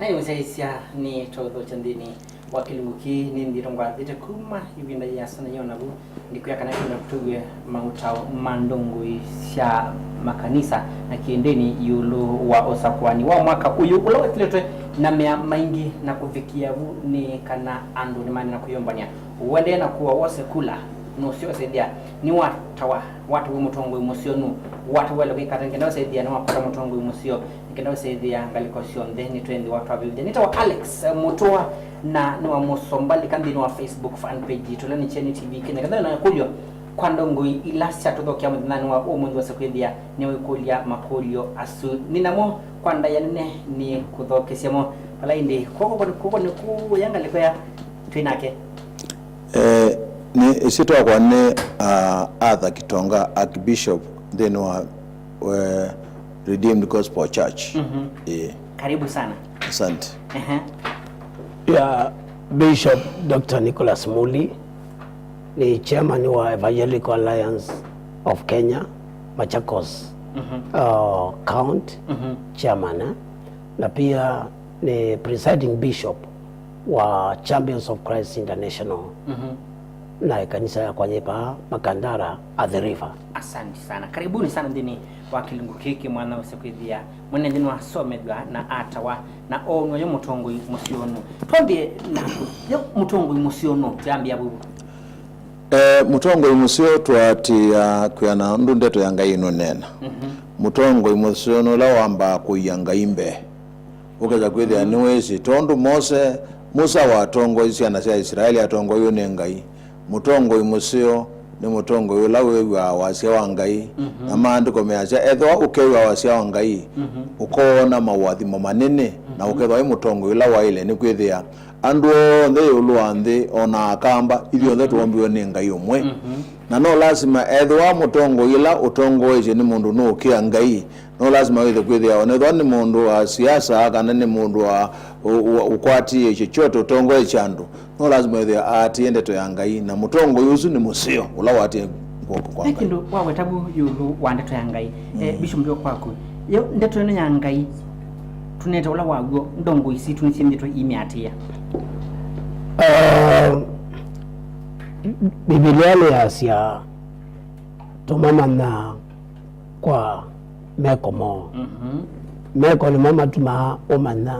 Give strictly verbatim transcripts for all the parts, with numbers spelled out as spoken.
Na yũsyaĩĩsya nĩ twaũthokya nthĩnĩ wa kĩlungu kĩĩ, nĩ nthĩtũ ngwathĩte kuma ĩvinda yĩasa na yĩona vu, ndikwĩa kana twĩna tũw'e maũtao ma ndongoi sya makanisa na kĩndĩni ĩũlũ wa ũsakũani wa mwaka ũyũ ũla wĩkĩlĩtwe na mea maingĩ na kũvikĩa vu nĩ kana andũ nĩmaendeea na kwĩyũmbany'a. Ũendee na kũa wose kula, nũseo ũsethĩa nĩwatawa, watawa wĩ mũtongoi mũseo nũ, watawa ĩla kwĩkata nĩ kenda ũsethĩa nĩwakwata mũtongoi mũseo, nĩ kenda ũsethĩa ngalĩko syonthe nĩtwĩthĩwa twavĩvĩthya. Nĩtawa Alex Mũtũa na nĩ wa Mũsombalika nthĩnĩ wa Facebook fan page yitũ ĩla nĩ Kyeni T V Kenya. Kethĩwa na kũlyo kwa ndongoi ila syatũthokea mũthenyanĩ wa ũmũnthĩ wose kwĩthĩa nĩwĩkũlya makũlyo asu. Nĩ namo kwa ndaĩa nene nĩ kũthokesya mo. Vala ĩndĩ kw'oko, kw'oko nĩ kũya ngalĩko ya twĩ nake. Eh, nĩ, ĩsyĩtwa yakwa nĩ, ah, Arthur Kitonga, Archbishop nthĩnĩ wa, eh, Redeemed Gospel Church. Mhm. Eh. Karibu sana. Asante. Ehe. Ya Bishop Doctor Nicholas Muli ni chairman wa Evangelical Alliance of Kenya, Machakos, Mhm. uh, County Mhm. chairman, eh? Na pia ni presiding bishop wa Champions of Christ International Mhm. na ĩkanisa ya kwanyĩpa Makandara Athi River. Asante sana. Karibuni sana nthĩnĩ wa kĩlungu kĩĩ kĩ mwana ũsĩ kwĩthĩa mwene nthĩnĩ wa somethwa na atawa na oonw'a yo mũtongoi mũseo nũ. Twambie naku, yo mũtongoi mũseo nũ, twambia vuvu. Eh, mũtongoi mũseo twaatĩĩa kwĩana ũndũ ndeto ya Ngai ĩnũneena. Mhm. Mũtongoi mũseo nĩ ũla wambaa kũia Ngai mbee. Ũkesa kwĩthĩa nĩwĩsĩ, tondũ Mose, Musa watongoie syana sya Isilaeli atongoiw'e nĩ Ngai. Mũtongoi mũseo nĩ mũtongoi ũla wĩw'aa wasya wa Ngai, Mhm. na maandĩko measya, ethĩwa ũkew'a wasya wa Ngai, Mhm. ũkoona maũathimo manene, na Mhm. ũkethwa wĩ mũtongoi ũla waĩle, nĩkwĩthĩa andũ onthe ĩũlũ wa nthĩ, o na akamba, ithyonthe twoombiwe nĩ Ngai ũmwe. Mhm. Na no lasima ethĩwa mũtongoi ũla ũtongoesye nĩ mũndũ ũnũũkĩa Ngai, no lasima wĩthe kwĩthĩa, o na ethĩwa nĩ mũndũ wa siasa kana nĩ mũndũ wa ũ-, ũ-, ũkwatĩĩe chochote ũtongoesya andũ, no lasima wĩthĩa aatĩĩe ndeto ya Ngai, na mũtongoi ũsu nĩ mũseo, ũla waatĩĩe kw'oko kwa Ve Ngai. Kĩndũ waweta vu ĩũlũ wa ndeto ya Ngai. Eh, Mm. Bishop, ndio kwaku. Yo, ndeto ĩno ya Ngai, tũnete ũla waw'o, ndongoi sitũ nĩsyĩmbĩtwe imĩatĩĩa. Ah, Mbivilia nĩyasya, tũmamanya kwa meko moo. Mhm. Meko nĩmo matumaa ũmanya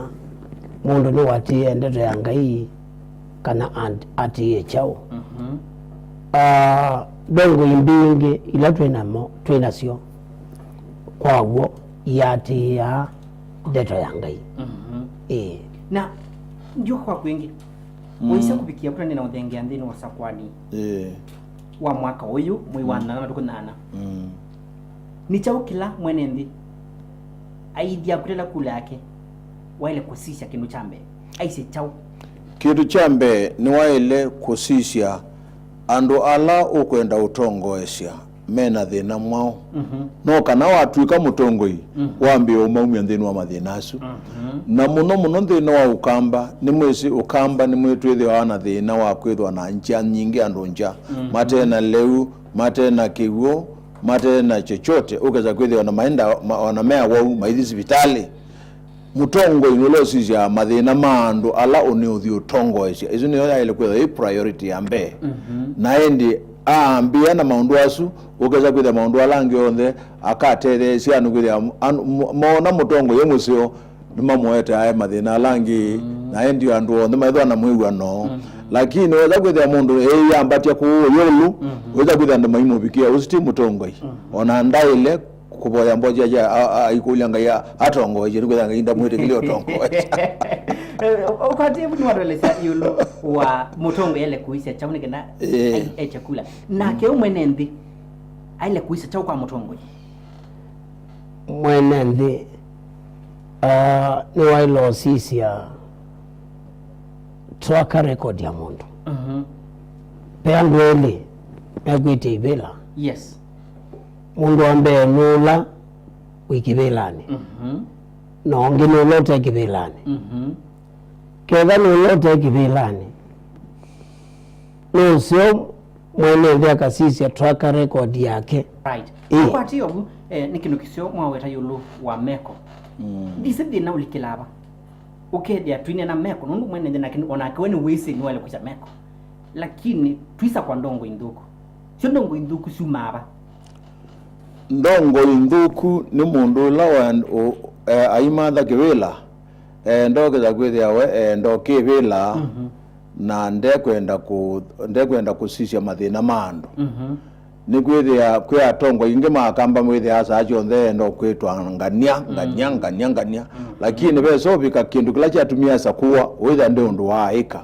mũndũ nĩwatĩĩe ndeto ya Ngai kana and-, atĩĩe kyaũ. Mhm. Ah, ndongoi mbingĩ ila twĩ namo, twĩ nasyo kwa w'o iatĩĩaa ndeto ya Ngai. Mhm. Ĩĩ. Na ndio kwa kwingĩ, Mm. waisye kũvikĩa kũla nĩna ũthengea nthĩnĩ wa sakwani Ĩĩ. wa mwaka ũyũ, mwei wa Mm. nana, matukũ nana. Mm. Nĩ kyaũ kĩla mwene nthĩ aithya kũtela kula yake waĩle kũsisya kĩndũ kya mbee? Aisye kyaũ? Kĩndũ kya mbee, nĩwaĩle kũsisya andũ ala ũkwenda ũtongoesya me na thĩna mwaũ. Mhm. No kana watw'ĩka mũtongoi, Mhm. wambĩe ũmaumya nthĩnĩ wa mathĩna asu. Mhm. Na mũno mũno nthĩna wa Ũkamba, nĩmwĩsĩ Ũkamba nĩmwĩtwĩthĩawa na thĩna wa kwĩthwa na ngya nyingĩ andũ ngya, Mhm. mate na lĩu, mate na kĩw'ũ, mate na chochote, ũkesa kwĩthĩa ona maenda, ma-, ona me awau, maithi sivitalĩ. Mũtongoi nũla ũsisyaa mathĩna ma andũ ala ũnĩ ũthi ũtongoesya. Ĩsu nĩyo yaĩle kwĩthwa yĩ priority ya mbee. Mhm. Na ĩndĩ aambĩĩa na maũndũ asu, ũkesa kwĩthĩa maũndũ ala angĩ onthe akatetheesya andũ kwĩthĩa an-, mo-, moona mũtongoi e mũseo, nĩmamũete ae mathĩna ala angĩ, Mm. na ĩndĩ andũ onthe maĩthwa na mwĩw'ano. Mhm. Lakini wesa kwĩthĩa mũndũ eĩyambatya kũũ ĩũlũ, Mhm. wesa kwĩthĩa andũ maimũvikĩa, ũsu ti mũtongoi. Mhm. Ona ndaĩle kũvoya mboja ya, a, a, aikũlya Ngai a, atongoesye, nĩkwĩthĩa Ngai ndamwĩtĩkĩlya ũtongoesya. Eh, ũkwatĩe vu nĩwatũelesya ĩũlũ wa mũtongoi ele kũisya kyaũ nĩ kenda Eh. ai-, ekye kula. Nake ũ mwene nthĩ aĩle kũisya kyaũ kwa mũtongoi? Mwene nthĩ, ah, nĩwaĩle ũsisya track record ya mũndũ. Mhm. Ve andũ elĩ mekwĩtya ivĩla. Yes. Mũndũ wa mbee nĩ ũla wĩ kĩvĩlanĩ. Mhm. Na ũngĩ nĩ ũla ũte kĩvĩlanĩ. Mhm. Ketha nĩ ũla ũte kĩvĩlanĩ, nũseo mwene nthĩ akasisya track record yake. Right. Ĩĩ. Ũkwatĩe ũvu, eh, nĩ kĩndũ kĩseo mwaweta ĩũlũ wa meko. Mm. Ndisĩ thĩna ũlikĩlaa va. Ũkethĩa twĩneena meko, nũndũ mwene nthĩ nake, o nake we nĩwĩsĩ nĩwaĩle kwĩsya meko. Lakini twĩsa kwa ndongoi nthũku. Syo ndongoi nthũku syumaa va? Ndongoi nthũku nĩ mũndũ ũla wa, ũ, e, aimatha kĩvĩla, eenda ũkĩtha kwĩthĩa we eenda ũkĩvĩla, na ndekwenda kũ, ndekwenda kũsisya mathĩna ma andũ. Nĩkwĩthĩa kwĩ atongoi aingĩ ma Akamba mwĩthĩaa saa syonthe eenda ũkwĩtwa ngania, ngania, ngania, ngania. Lakini vesa ũvika kĩndũ kĩla kyatumie asakũwa, wĩthĩa nde ũndũ waaĩka.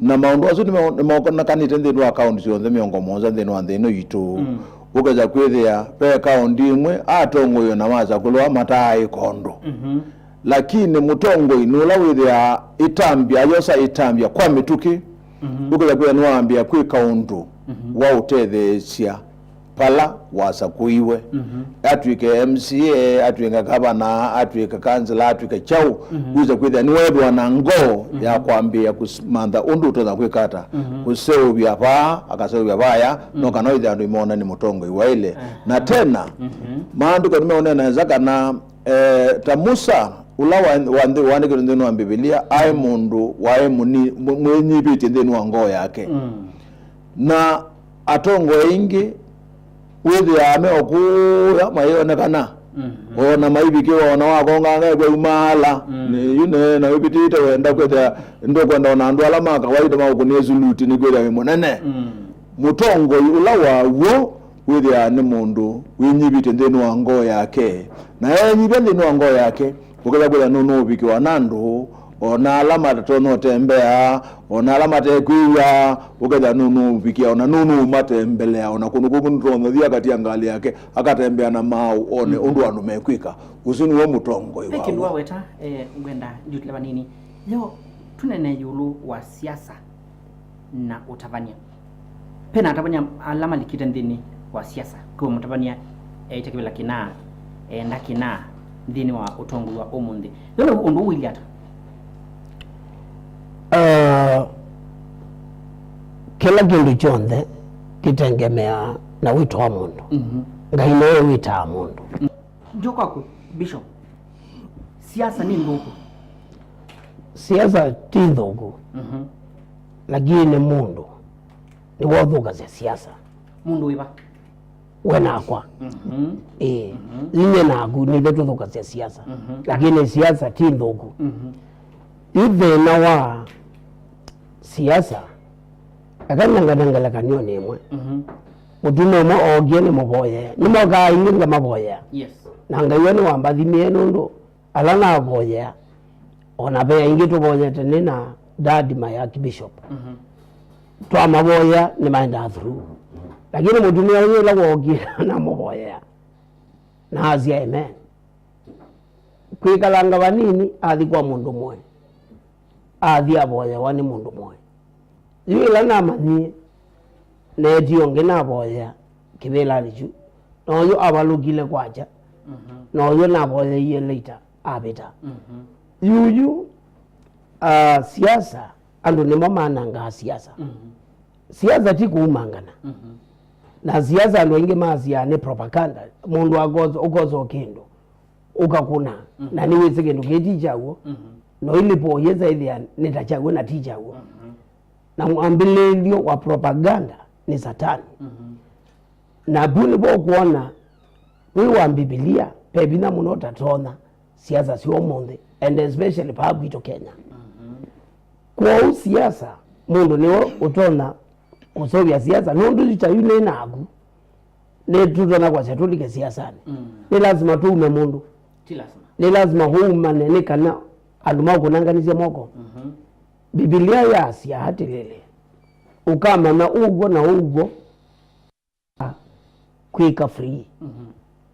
Na maũndũ asu nĩmo, nĩmonekanĩte nthĩnĩ wa kaũnti syonthe mĩongo mũonza nthĩnĩ wa nthĩ ĩno yitũ. Ũkesa kwĩthĩa ve kaũnti imwe atongoi ona masakũlwa mataaĩka ũndũ. Lakini mũtongoi nĩ ũla wĩthĩaa ĩtambya, ayosa ĩtambya kwa mĩtũkĩ, ũkesa kwĩthĩa nĩwambĩĩa kwĩka ũndũ wa ũtetheesya vala wasakũiwe. Atw'ĩke M C A, atw'ĩke gavana, atw'ĩke kansela, atw'ĩke kyaũ, wĩsa kwĩthĩa nĩweethĩwa na ngoo ya kwambĩĩa kũmantha ũndũ ũtonya kwĩka ata, kũseũvya vaa, akaseũvya vaya, no kana wĩthĩa andũ imoona nĩ mũtongoi waĩle. Na tena, maandĩko nĩmeũneena nesa kana, eh, ta Musa, ũla wa, wa nthĩ, waandĩkĩtwe nthĩnĩ wa Mbivilia, aĩ mũndũ waĩ mũni, mũ, mwĩnyivĩtye nthĩnĩ wa ngoo yake. Na atongoi aingĩ wĩthĩaa me o kũya mayĩonekana, o na maivikĩwa, o na wakonganga ĩkwaumaala, nĩ yu neena wĩvĩtĩte wenda kwĩthĩa ndũkwenda o na andũ ala ma kawaida maũkũnĩe suluti nĩkwĩthĩa wĩ mũnene. Mũtongoi ũla wa w'o wĩthĩaa nĩ mũndũ wĩnyivĩtye nthĩnĩ wa ngoo yake, na enyivya nthĩnĩ wa ngoo yake, ũketha kwĩthĩa nũnũũvikĩwa na andũ, o na ala matatonya ũtembea, o na ala matekwĩw'a, ũketha nũnũũvikĩa, o na nũnũũmatembelea, o na kũndũ kũmwe nũtonya ũthi akatia ngalĩ yake, akatembea na maaũ, one ũndũ andũ mekwĩka. Ũsu nĩwe mũtongoi wa w'o. Ve kĩndũ waweta, eh, ngwenda ndiũtĩle vanini. Yo, tũnene ĩũlũ wa siasa na ũtavany'a. Ve na atavany'a ala malikĩte nthĩnĩ wa siasa, kwĩ mũtavany'a eĩte kĩvĩla kĩna, eenda kĩna nthĩnĩ wa ũtongoi wa ũmũnthĩ. Yo nĩ ũndũ ũu ũilyĩ ata? Ah, kĩla kĩndũ kyonthe kĩtengemeaa na wĩto wa mũndũ. Ngai nĩwe wĩtaa mũndũ. Ndio kwaku, Bishop. Siasa nĩ nthũku. Siasa ti nthũku. Lakini mũndũ nĩwe ũthũkasya siasa. Mũndũ wĩva? We nakwa. Ĩĩ. Inye naku nithe tũthũkasya siasa. Lakini siasa ti nthũku. Yu thĩna wa siasa, eka nengane ngelekany'onĩ ĩmwe. Mũtumĩa ũmwe ookie nĩmũvoyee. Nĩmokaa aingĩ ngamavoyea. Yes. Na Ngai we nĩwambathimie nũndũ ala navoyea, o na ve aingĩ tũvoyete nĩ na dad my archbishop. Twamavoyea nĩmaendaa through. Lakini mũtumĩa ũyũ ĩla wookie namũvoyea, na asya amen. Kwĩkalanga vanini athi kwa mũndũ mũe, athi avoyewa nĩ mũndũ mũe. Yu ĩla namanyie, neetie ũngĩ navoyea kĩvĩlanĩ kyu, na ũyũ avalũkile kwakya, na ũyũ navoyeie later avĩta. Yuyu, ah, siasa, andũ nĩmo manangaa siasa. Siasa ti kũumangana. Na siasa andũ aingĩ masyaa nĩ propaganda. Mũndũ akosa, ũkosa o kĩndũ, ũkakũna, na nĩwĩsĩ kĩndũ kĩĩ ti kyaw'o, na ũilipo yĩsa ĩthĩa nĩ ta kyaw'o na ti kyaw'o. Na mwambĩlĩlyo wa propaganda nĩ Satani. Na vu nĩvo ũkwona wĩ wa Mbivilia, ve vinya mũno ũtatonya siasa sya ũmũnthĩ, and especially vaa kwitũ Kenya. Kwoou siasa, mũndũ nĩwe ũtonya kũseũvya siasa, nũndũ yu ta yu nĩ naku, nĩtũtonya kwasya tũlike siasanĩ. Nĩ lasima tũume mũndũ. Ti lasima. Nĩ lasima ũumane nĩ kana andũ makũnanganisye moko. Mbivilia yasya atĩlĩlĩ, ũkamanya ũw'o na ũw'o kwĩka free.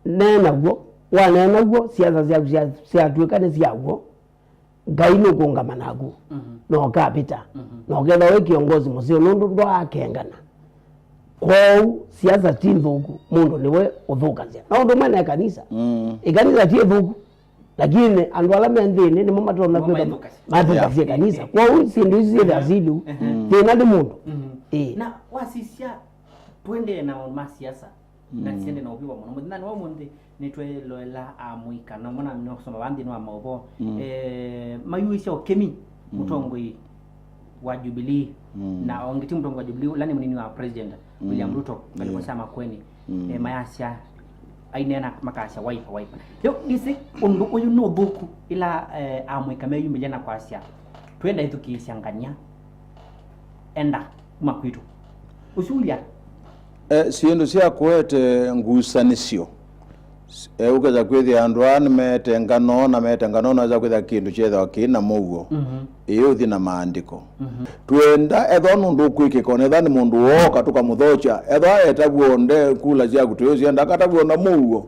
Neena w'o, waneena w'o, siasa syaku sya, syatw'ĩka nĩ sya w'o, Ngai nũkũngama naku, na ũkavĩta, na ũkethwa wĩ kĩongosi mũseo, nũndũ ndwaakengana. Kwoou, siasa ti nthũku, mũndũ nĩwe ũthũkasya. Na ũndũ ũmwe na ĩkanisa, ĩkanisa ti ĩthũku, lakini andũ ala me nthĩnĩ nĩmo matonya kwĩka mathũkasya ĩkanisa. Kwoou, syĩndũ isu syĩthĩa syĩ lĩu, thĩna nĩ mũndũ. Ĩĩ. Na wasisya, tũendee na maũndũ ma siasa. na syende na ũvyũva mũno. Mũthenyanĩ wa ũmũnthĩ, nĩtweloela amũika, na mwana nĩwakusoma vaa nthĩnĩ wa maũvoo, eh, mayuĩsya ũkĩmi mũtongoi wa Jubilee, na o ĩngĩ ti mũtongoi wa Jubilee, ũla nĩ mũnini wa President, William Ruto, ngalĩko sya Makueni, eh, mayasya, aineena makasya, "Wiper, Wiper." Yo, ndĩsĩ ũndũ ũyũ nĩ ũthũku, ĩla, eh, amũika meyumĩlya na kwasya, "Twenda ĩthukĩĩsya ngania, enda kuma kwitũ." Ũsu ũlya? Eh, syĩndũ sya kũete ngusanĩsyo. Eh, ũkesa kwĩthĩa andũ aa nĩmeete ngano, na meete ngano, naweza kwĩthĩa kĩndũ kyethĩwa kĩ na mũuo. Ĩĩ, ũthi na maandĩko. Twenda, ethwa nũndũ ũkwĩkĩka, ona ethwa nĩ mũndũ wooka, tũkamũthokya. Ethwa etavw'a onde kula syaku, tũyũsyenda, akatavw'a na mũuo.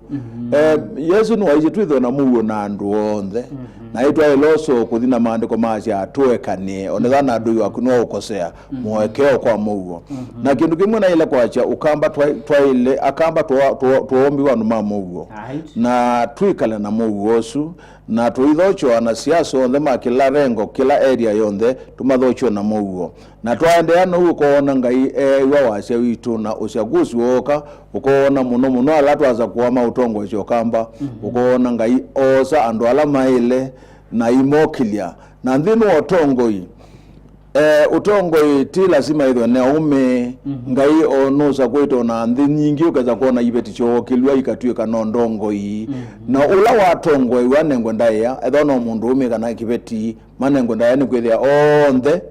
Eh, Yesũ nĩwaisye twĩthwe na mũuo na andũ onthe. Na ĩtwaĩle ũsoo kũthi na maandĩko maasya tũekanĩe, ona ethwa na ndũi waku nĩwaũkosea, mũekeo kwa mũuo. Na kĩndũ kĩmwe naĩle kwasya, ũkamba twa-, twaĩle, akamba twa-, twa-, twoombiwa andũ ma mũuo. Na twĩkale na mũuo ũsu, na tũithokyoa anasiasa onthe ma kĩla rengo, kĩla area yonthe, tũmathokyo na mũuo. Na twaendeea na ũu, ũkoona Ngai eew'a wasya witũ, na ũsyakusi wooka, ũkoona mũno mũno ala twasakũa ma ũtongoesya ũkamba, ũkoona Ngai oosa andũ ala maĩle na imokĩlya. Na nthĩnĩ wa ũtongoi, eh, ũtongoi ti lasima ĩthwe ne aũme. Ngai o nũsakũĩte ona nthĩ nyingĩ, ũkesa kwona iveti syookĩlw'a ikatw'ĩka no ndongoi. Na ũla watongoew'a anengwe ndaĩa, ethwa no mũndũ ũme kana kĩveti, manengwe ndaĩa nĩ kwĩthĩa onthe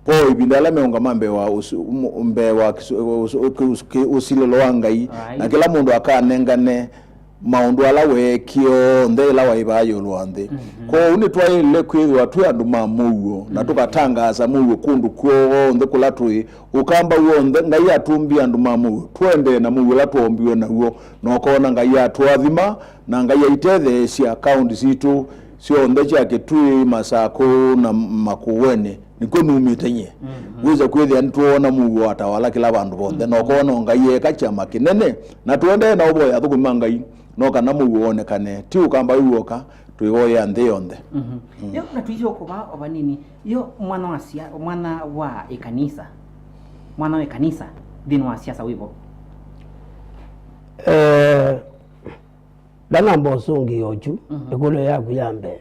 po ĩvinda ala meũngama mbee wa ũsu-, mu-, mbee wa kĩsu-, ũsu-, kĩ-, kĩ-, ũsilĩlo wa Ngai, na kĩla mũndũ akanengane maũndũ ala weekie onthe ĩla waĩ vaa ĩũlũ wa nthĩ. Kwoou nĩtwaĩle kwĩthĩwa twĩ andũ ma mũuo, na tũkatangaasa mũuo kũndũ kw'onthe kũla tũĩ. Ũkamba w'onthe, Ngai atũmbie andũ ma mũuo, tũendee na mũuo ũla twoombiwe naw'o, na ũkoona Ngai atũathima, na Ngai aitetheesya kaũnti sitũ syonthe sya Kitui, Masakũ, na Makueni. Nĩkw'o numĩte nyie. Wĩsa kwĩthĩa nĩtwoona mũuo watawala kĩla vandũ vonthe, na ũkoona o Ngai eeka kyama kĩnene, na tũendee na ũvoya athũkũmi ma Ngai, no kana mũuo wonekane, ti ũkamba wĩ w'oka, twĩvoyea nthĩ yonthe. Yo, na twĩsyoka va o vanini, yo mwana wa sia-, mwana wa ĩkanisa, mwana wa ĩkanisa nthĩnĩ wa siasa wĩvo? Eh, ndanamba ũsũngĩo ũkyu, ĩkũlyo yaku ya mbee.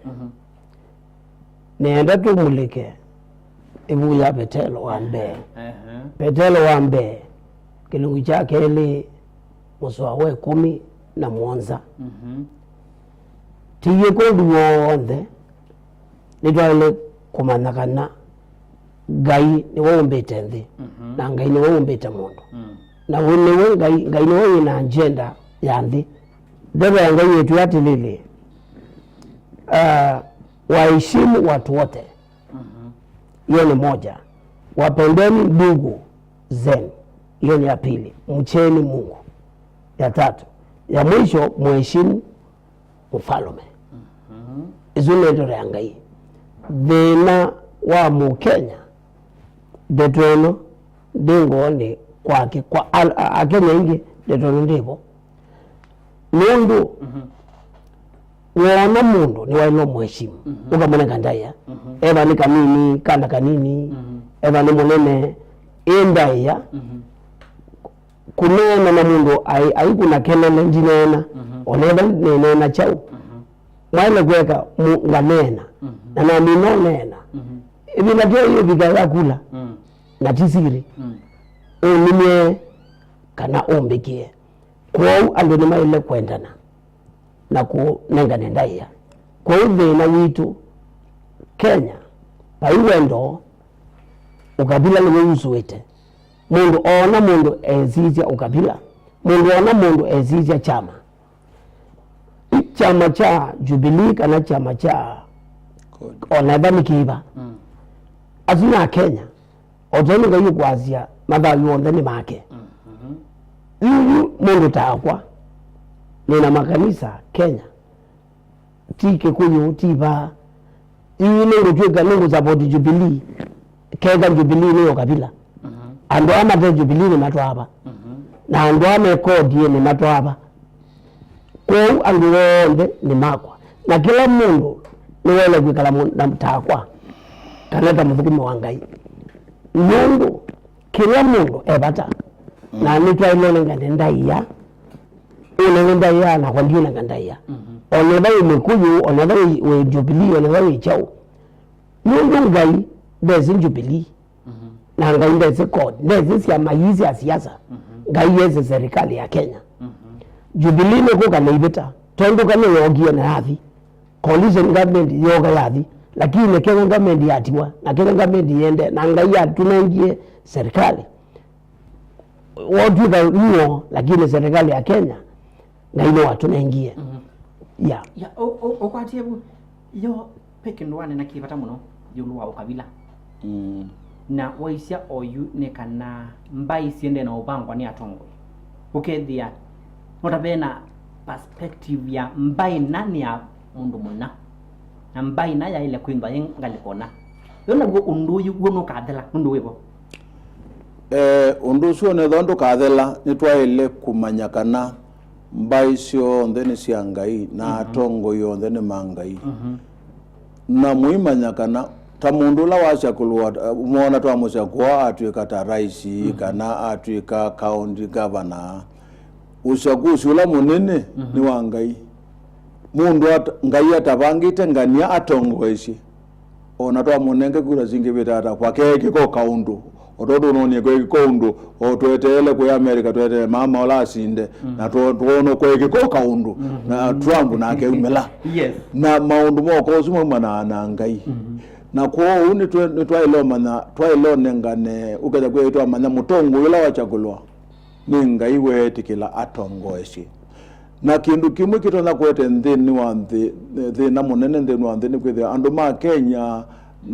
Nĩenda tũmulĩke ĩvuku ya Petelo wa mbee. Petelo wa mbee, kĩlungu kya kelĩ, mũsoa wa ĩkũmi na mũonza. Ti ĩkũndũ w'onthe, nĩtwaĩle kũmanya kana Ngai nĩwe ũmbĩte nthĩ, na Ngai nĩwe ũmbĩte mũndũ. Na we nĩwe Ngai, Ngai nĩwe wĩ na agenda ya nthĩ. Ndeto ya Ngai yĩtwĩa atĩlĩlĩ, ah, "Waheshimu watu wote." Hiyo ni moja. "Wapendeni ndugu zenu." Hiyo ni ya pili. "Mcheni Mungu." Ya tatu. Ya mwisho, "Mheshimu mfalme." Ĩsu nĩ ndeto ya Ngai. Thĩna wa Mũkenya, ndeto ĩno ndĩ ngoonĩ kwake, kwa a-, a-, Akenya aingĩ, ndeto ĩno ndĩvo. Nũndũ woona mũndũ nĩwaĩle ũmũheshimu, ũkamũnenga ndaĩa. Eva nĩ kanini, kana kanini, eva nĩ mũnene, ĩ ndaĩa. Kũneena na mũndũ ai-, aikũna kelele, ndineena, ona ethwa nĩneena kyaũ. Mwaĩle kũeka mu-, nganeena, na namina ũneena. Ĩvinda kĩĩ yĩvika ya kula, na ti siri. Ũnumye kana ũmbĩkĩe. Kwoou andũ nĩmaĩle kwendana na kũnengane ndaĩa. Kwoou thĩna witũ Kenya, vai wendo, ũkavila nĩw'o wusũĩte. Mũndũ oona mũndũ esisya ũkavila, mũndũ oona mũndũ esisya kyama. Kyama kya Jubilee kana kyama kya, ona ethwa nĩ kĩiva, asu nĩ Akenya. O tondũ Ngai ũkwasya, mathayũ onthe nĩ make. Yu, yu mũndũ takwa, nĩ na makanisa Kenya, ti Kĩkũyũ, ti vaa. Yu nĩngũtw'ĩka nĩngũsapoti Jubilee, keka Jubilee nĩ ya ũkavila. Andũ aa mate Jubilee nĩmatwaa va? Na andũ aa me O D M nĩmatwaa va? Kwoou andũ onthe nĩ makwa, na kĩla mũndũ nĩwaĩle kwĩkala mũ-, na takwa, kana ta mũthũkũmi wa Ngai, nũndũ kĩla mũndũ e vata, na nĩtwaĩle ũnengane ndaĩa Ũnenge ndaĩa nakwa ndinenga ndaĩa. Mhm. Onetha wĩ Mũkũyũ, onetha wĩ, wĩ Jubilee, onetha wĩ kyaũ. Nũndũ Ngai ndesĩ Jubilee. Mhm. Na Ngai ndesĩ court, ndesĩ syama ii sya siasa. Mhm. Ngai esĩ serikali ya Kenya. Mhm. Jubilee nĩkũka na ivĩta, tondũ kana yookie na yathi. Coalition government yooka yathi, lakini Kenya government yatiwa, na Kenya government yende, na Ngai atũnengie serikali. Wotw'ĩka nĩw'o, lakini serikali ya Kenya, Ngai nĩwatũnengie. Mhm. Yeah. Ya, ũ-, ũ-, ũkwatie vu, yo, ve kĩndũ wanena kĩ vata mũno ĩũlũ wa ũkavila. Mm. Na waisya oyu nĩ kana mbaĩ siendee na ũvangwa nĩ atongoi. Ũkethĩa no ta ve na perspective ya mbaĩ na nĩ ya mũndũ mũna, na mbaĩ na yaĩle kwĩthwa yĩ ngalĩko na. Yo naw'o ũndũ ũyũ w'o nũkathela nũndũ wĩvo? Eh, ũndũ ũsu onethwa ndũkathela, nĩtwaĩle kũmanya kana mbaĩ syonthe nĩ sya Ngai, na Mhm. atongoi onthe nĩ ma Ngai. Mhm. Na mũimanya kana ta mũndũ ũla wasakũlwa, eh, mwana twamũsakũa atw'ĩka ta raisi, Mhm. kana atw'ĩka county governor, ũsakũsi ũla mũnene Mhm. nĩ wa Ngai. Mũndũ at-, Ngai atavangĩte ngania atongoesye. O na twamũnenge kura singĩvĩte ata, kwa keekĩka o kaũndũ. O tondũ ũnoonie kweekĩka ũndũ, o tweteele kwĩ America, tweteele mama ũla asinde, Mm. na twoona kweekĩka o kaũndũ, Mm-hmm. na Trump nake aumĩla. Yes. Na maũndũ moko ũsu maumanaa na Ngai. Mm-hmm. Na kwoou nĩtwe-, nĩtwaĩle ũmanya, twaĩle ũnengane, ũkethĩa kwĩ twamanya mũtongoi ũla wakyakũlwa nĩ Ngai weetĩkĩla atongoesye. Na kĩndũ kĩmwe kĩtonya kũete nthĩnĩ wa nthĩ, thĩna mũnene nthĩnĩ wa nthĩ nĩ kwĩthĩa andũ ma Kenya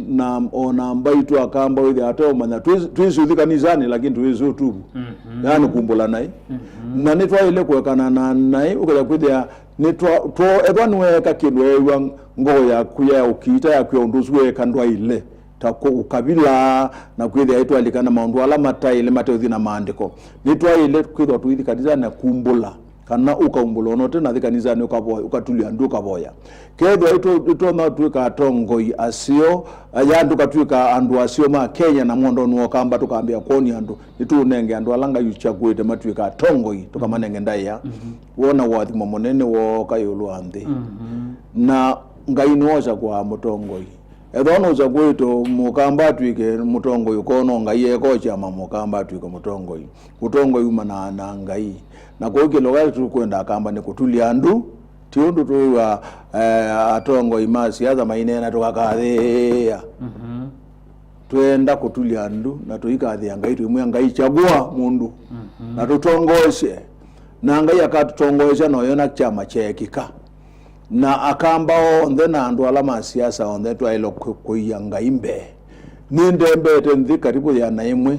na o na mbaitũ Akamba wĩthĩa ateũmanya twĩ-, twĩsĩ ũthi kanisanĩ lakini tũĩsĩ ũtuvu. Mhm. Yaani kumbũla naĩ. Mhm. Na nĩtwaĩle kũekana na naĩ ũkethĩa kwĩthĩa nĩtwa-, two-, ethwa nĩweeka kĩndũ eew'a ngoo yaku ya ũkiita yakwĩa ũndũ ũsu weeka ndwaĩle ta kũ-, ũkavila na kwĩthĩa ĩtwalikana maũndũ ala mataĩle mateũthi na maandĩko. Nĩtwaĩle kwĩthwa tũithi kanisanĩ na kumbũla. Kana ũkaumbũla ona ũte nathi kanisanĩ ũkavoya, ũkatulya ndu ũkavoya. Kethĩwa ĩtũ-, ĩtonya ũtw'ĩka atongoi aseo, aya tũkatw'ĩka andũ aseo ma Kenya na mwondonĩ wa Ũkamba tũkambĩa kwonia andũ, nĩtũũnenge andũ ala Ngai ũkyakũĩte matw'ĩka atongoi, tũkamanenge ndaĩa. Mhm. Wona ũathimo mũnene wooka ĩũlũ wa nthĩ. Mhm. Na Ngai nĩwosakũaa mũtongoi. Ethĩwa nũsakũĩtwe Mũkamba atw'ĩke mũtongoi ũkoo no Ngai ekokya ma Mũkamba atw'ĩke mũtongoi. Ũtongoi umanaa na Ngai. Na kwoou kĩlũka tũkwenda Akamba nĩ kũtulya ndu, ti ũndũ tũĩw'a, eh, atongoi ma siasa maineena tũkakathĩĩa. Mhm. Twenda kũtulya ndu na tũikathĩa Ngai, twĩmwĩa Ngai, chagua mũndũ, mhm, na tũtongoesye. Na Ngai akatũtongoesya na ũyona kyama kyeekĩka. Na Akamba onthe na andũ ala ma siasa onthe twaĩle kũ-, kũia Ngai mbee. Nĩndembete nthĩ karibu ĩana ĩmwe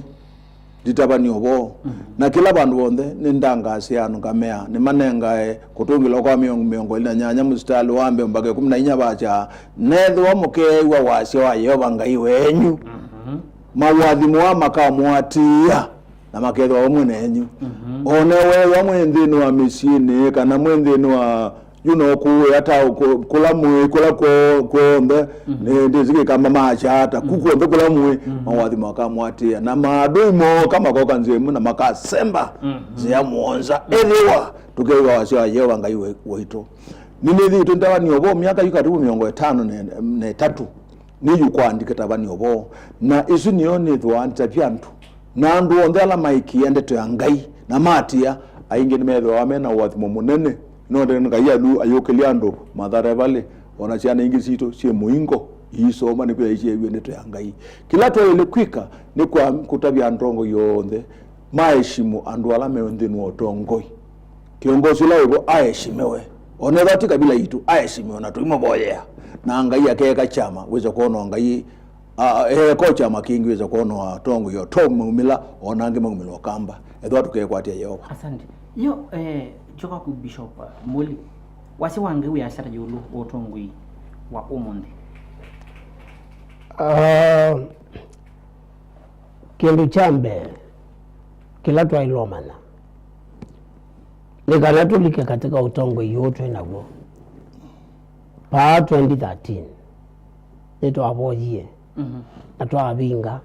nditavany'a ũvoo. Mhm. Na kĩla vandũ vonthe nĩndangaasya andũ ngamea, nĩmanengae kũtũngĩlwa kwa mĩongo, mĩongo ĩlĩ na nyanya mũsitalĩ wa mbee mbaka ĩkũmi na inya vakyaa, nethĩwa mũkeew'a wasya wa Yeova Ngai wenyu, mhm, maũathimo aa makamũatĩĩa na makethĩwa vamwe nenyu. Mhm. O na weew'a mwĩ nthĩnĩ wa mĩsyĩnĩ, kana mwĩ nthĩnĩ wa, you know, kũũ ata kũ-, kũla mwĩ, kũla kwo-, kwonthe, mhm, nĩ ndĩsĩ kĩkamba makyata, ku, mhm, kwonthe kũla mwĩ, mhm, maũathimo akamũatĩĩa. Na maadui mooka makoka nzĩa ĩmwe na makasemba, mhm, nzĩa mũonza. Mhm. Ethĩwa tũkeew'a wasya wa Yeova Ngai wa-, waitũ. Nĩnĩthĩĩtwe ndavany'a ũvoo myaka yu karibu mĩongo ĩtano na, na ĩtatũ. Nĩyu kwaandĩke tavany'a ũvoo, na ĩsu nĩyo nĩthĩawa nditavya andũ. Na andũ onthe ala maĩkĩĩa ndeto ya Ngai, na maatĩĩa, aingĩ nĩmethĩawa me na ũathimo mũnene. Nonde Ngai alu ayũkĩlya andũ matharevalĩ, o na syana ingĩ sitũ syĩ mũingo, iisoma nĩkwĩa isyeew'e ndeto ya Ngai. Kĩla twaĩle kwĩka nĩ kwa-, kũtavya atongoi onthe maeshimu andũ ala me nthĩnĩ wa ũtongoi. Kĩongosi ũla wĩvo aeshimiwe. O na ethĩwa ti kavila yitũ, aeshimiwe na tũimũvoyea. Na Ngai akeeka kyama, wĩsa kwona o Ngai, a, eeka o kyama kĩngĩ, wĩsa kwona o atongoi o to maumĩla, o na angĩ maumĩla Ũkamba. Ethĩwa tũkekwatĩa Yeova. Asante. Yo, eh, kyoka ku Bishop, uh, Muli, wasya wa Ngai wĩasya ata ĩũlũ wa ũtongoi wa ũmũnthĩ? Ah, kĩndũ kya mbee, kĩla twaĩlwe ũmanya, nĩ kana tũlike katika ũtongoi ũũ twĩ naw'o. Vaa twenty thirteen, nĩtwavoyie, mhm, na twavinga,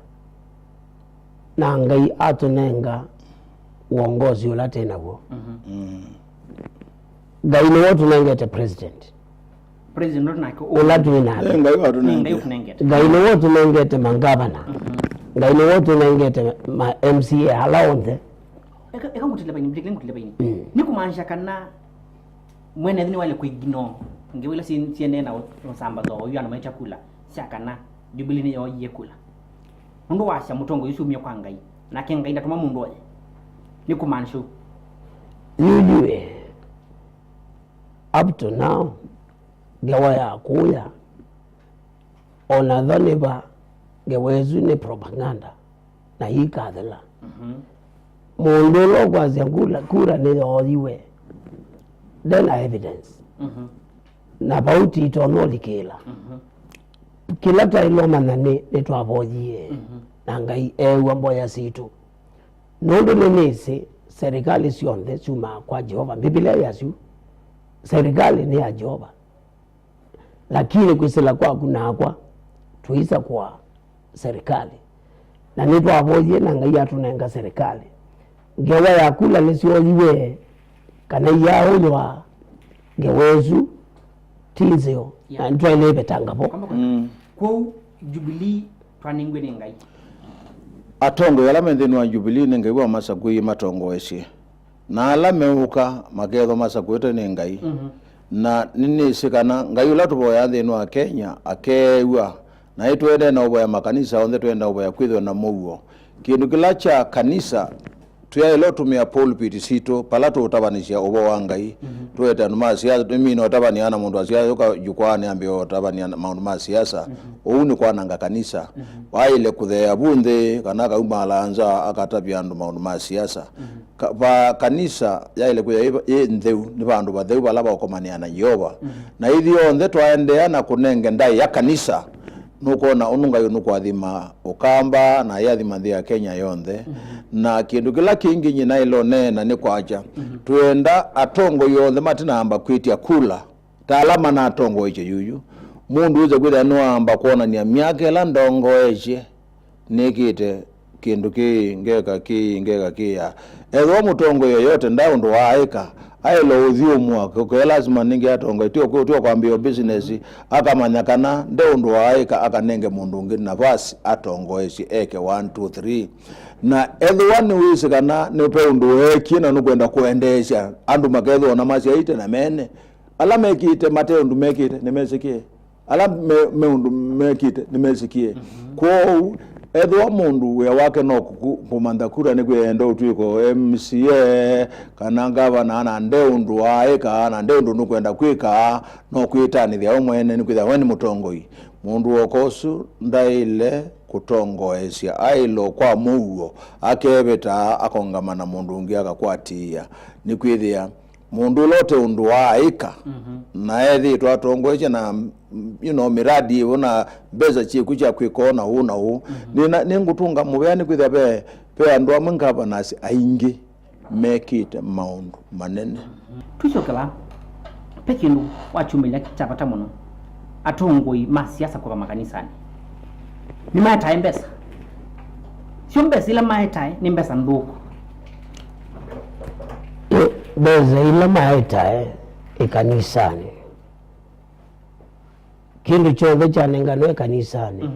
na Ngai atũnenga wongosi ũla twĩ naw'o. Mhm. Mm. Ngai nĩwe ũtũnengete president. President ũla twĩ nake. Ũla twĩ nake. Nĩ Ngai watũnengete. Ngai nĩwe ũtũnengete mangavana. Ngai nĩwe ũtũnengete ma M C A ala onthe. Eka eka ngutile paini, ngutile ngutile paini. Nĩ kumaanisha kana mwene nthĩ nĩwaile kũignore ngewa ila siendee na ũsambathwa wa ũiano maitya kula sya kana Jubilee nĩyooyie kula. Nũndũ wasya mũtongoi ũsu umie kwa Ngai, nake Ngai ndatũma mũndũ oye. Nĩ kumaanisha ũu. Yuyu ĩ, up to now, ngewa ya kũya, o na tho nĩ va, ngewa ĩsu nĩ propaganda, na yĩikathela. Mũndũ ũla ũkwasya kura, kura nĩyooyiwe, ndena evidence. Na vau titonya ũlikĩla. Kĩla twaĩle ũmanya nĩ, nĩtwavoyie, na Ngai eew'a mboya sitũ. Nũndũ nĩnĩsĩ serikali syonthe syumaa kwa Yeova. Mbivilia yasya serikali nĩ ya Yeova. Lakini kwĩsĩla kwaku nakwa tũisakũa serikali. Na nĩtwavoyie na Ngai atũnenga serikali. Ngewa ya kula nĩsyooyiwe kana iyaaũywa, ngewa ĩsu ti nzeo, na nĩtwaĩle ĩvetanga vo. Kwoou Jubilee twanengiwe nĩ Ngai. Atongoi ala me nthĩnĩ wa Jubilee nĩ Ngai wamasakũie matongoesye, na ala meũka makethwa masakũĩtwe nĩ Ngai. Na nĩnĩsĩ kana Ngai ũla tũvoyaa nthĩnĩ wa Kenya akeew'a. Na ĩtũendee na ũvoya makanisa onthe, tũendee ũvoya kwĩthĩwa na mũuo. Kĩndũ kĩla kya kanisa, tũyaĩle ũtũmĩa pulpit sitũ pala tũũtavanĩsya ũvoo wa Ngai. Tũete andũ ma siasa, tũmina ũtavany'a na mũndũ wa siasa ũka jukwaanĩ ambĩe ũtavany'a na maũndũ ma siasa. Ũu nĩ kwananga kanisa. Waĩle kũtheea vu nthĩ, kana akaumaala nza akatavya andũ maũndũ ma siasa. Ka, va kanisa yaĩle kwĩthĩwa yĩ, yĩ ntheu, nĩ vandũ vatheu vala vaũkomanĩa na Yeova. Na ithyonthe twaendeea na kũnenge ndaĩa kanisa, nũkwona ũndũ Ngai nũkũathima Ũkamba na ayathima nthĩ ya Kenya yonthe. Na kĩndũ kĩla kĩngĩ nyie naĩle ũneena nĩ kwakya, twĩenda atongoi onthe matinaamba kwĩtya kula, ta ala manatongoesye yuyu. Mũndũ wĩse kwĩthĩa nĩwaamba kwonany'a myaka ĩla ndongoesye nĩkĩte kĩndũ kĩĩ, ngeka kĩĩ, ngeka kĩĩ. Ethĩwa mũtongoi yoyote ndaĩ ũndũ waaĩka, aĩle ũthyũmũa. Kũkee lasima nĩngĩ atongoi, tio kwĩ, tio kwambĩĩa business, akamanya kana nde ũndũ waaĩka, akanenge mũndũ ũngĩ navasi atongoesye, eke one, two, three. Na ethĩwa nĩwĩsĩ kana nĩ ve ũndũ weekie na nũkwenda kũendeesya andũ makethĩwa ona masyaĩte na mene, ala mekĩte mate ũndũ mekĩte nĩmesĩkĩe. Ala me, me ũndũ mekĩte nĩmesĩkĩe. Kwoou, ethĩwa mũndũ wĩa wake no kũku, kũmantha kura nĩkwĩenda ũtw'ĩka M C A kana ngavana, na nde ũndũ waaĩka, na nde ũndũ nũkwenda kwĩka, no kwĩtanĩthya we mwene, nĩkwĩthĩwa we nĩ mũtongoi. Mũndũ woka ũsu ndaĩle kũtongoesya, aĩle kwa mũuo, akevĩta, akongama na mũndũ ũngĩ akakwatĩĩa. Nĩkwĩthĩa mũndũ ũla ũte ũndũ waaĩka, na ethĩĩtwe atongoesya na, you know, miradi ĩvo na mbesa syĩkw'o sya kwĩka ũũ na ũũ na ũũ. Nĩna, nĩngũtũnga mũvea nĩkwĩthĩa ve, ve andũ amwe ngavanas aingĩ mekĩte maũndũ manene. Twĩsyokela, ve kĩndũ wakyumĩlya kya vata mũno. Atongoi ma siasa kũka makanisanĩ nĩmaetae mbesa. Syo mbesa ila maetae nĩ mbesa nthũku. Mbesa ila maetae ĩkanisanĩ, kĩndũ kyonthe kyanenganwe ĩkanisanĩ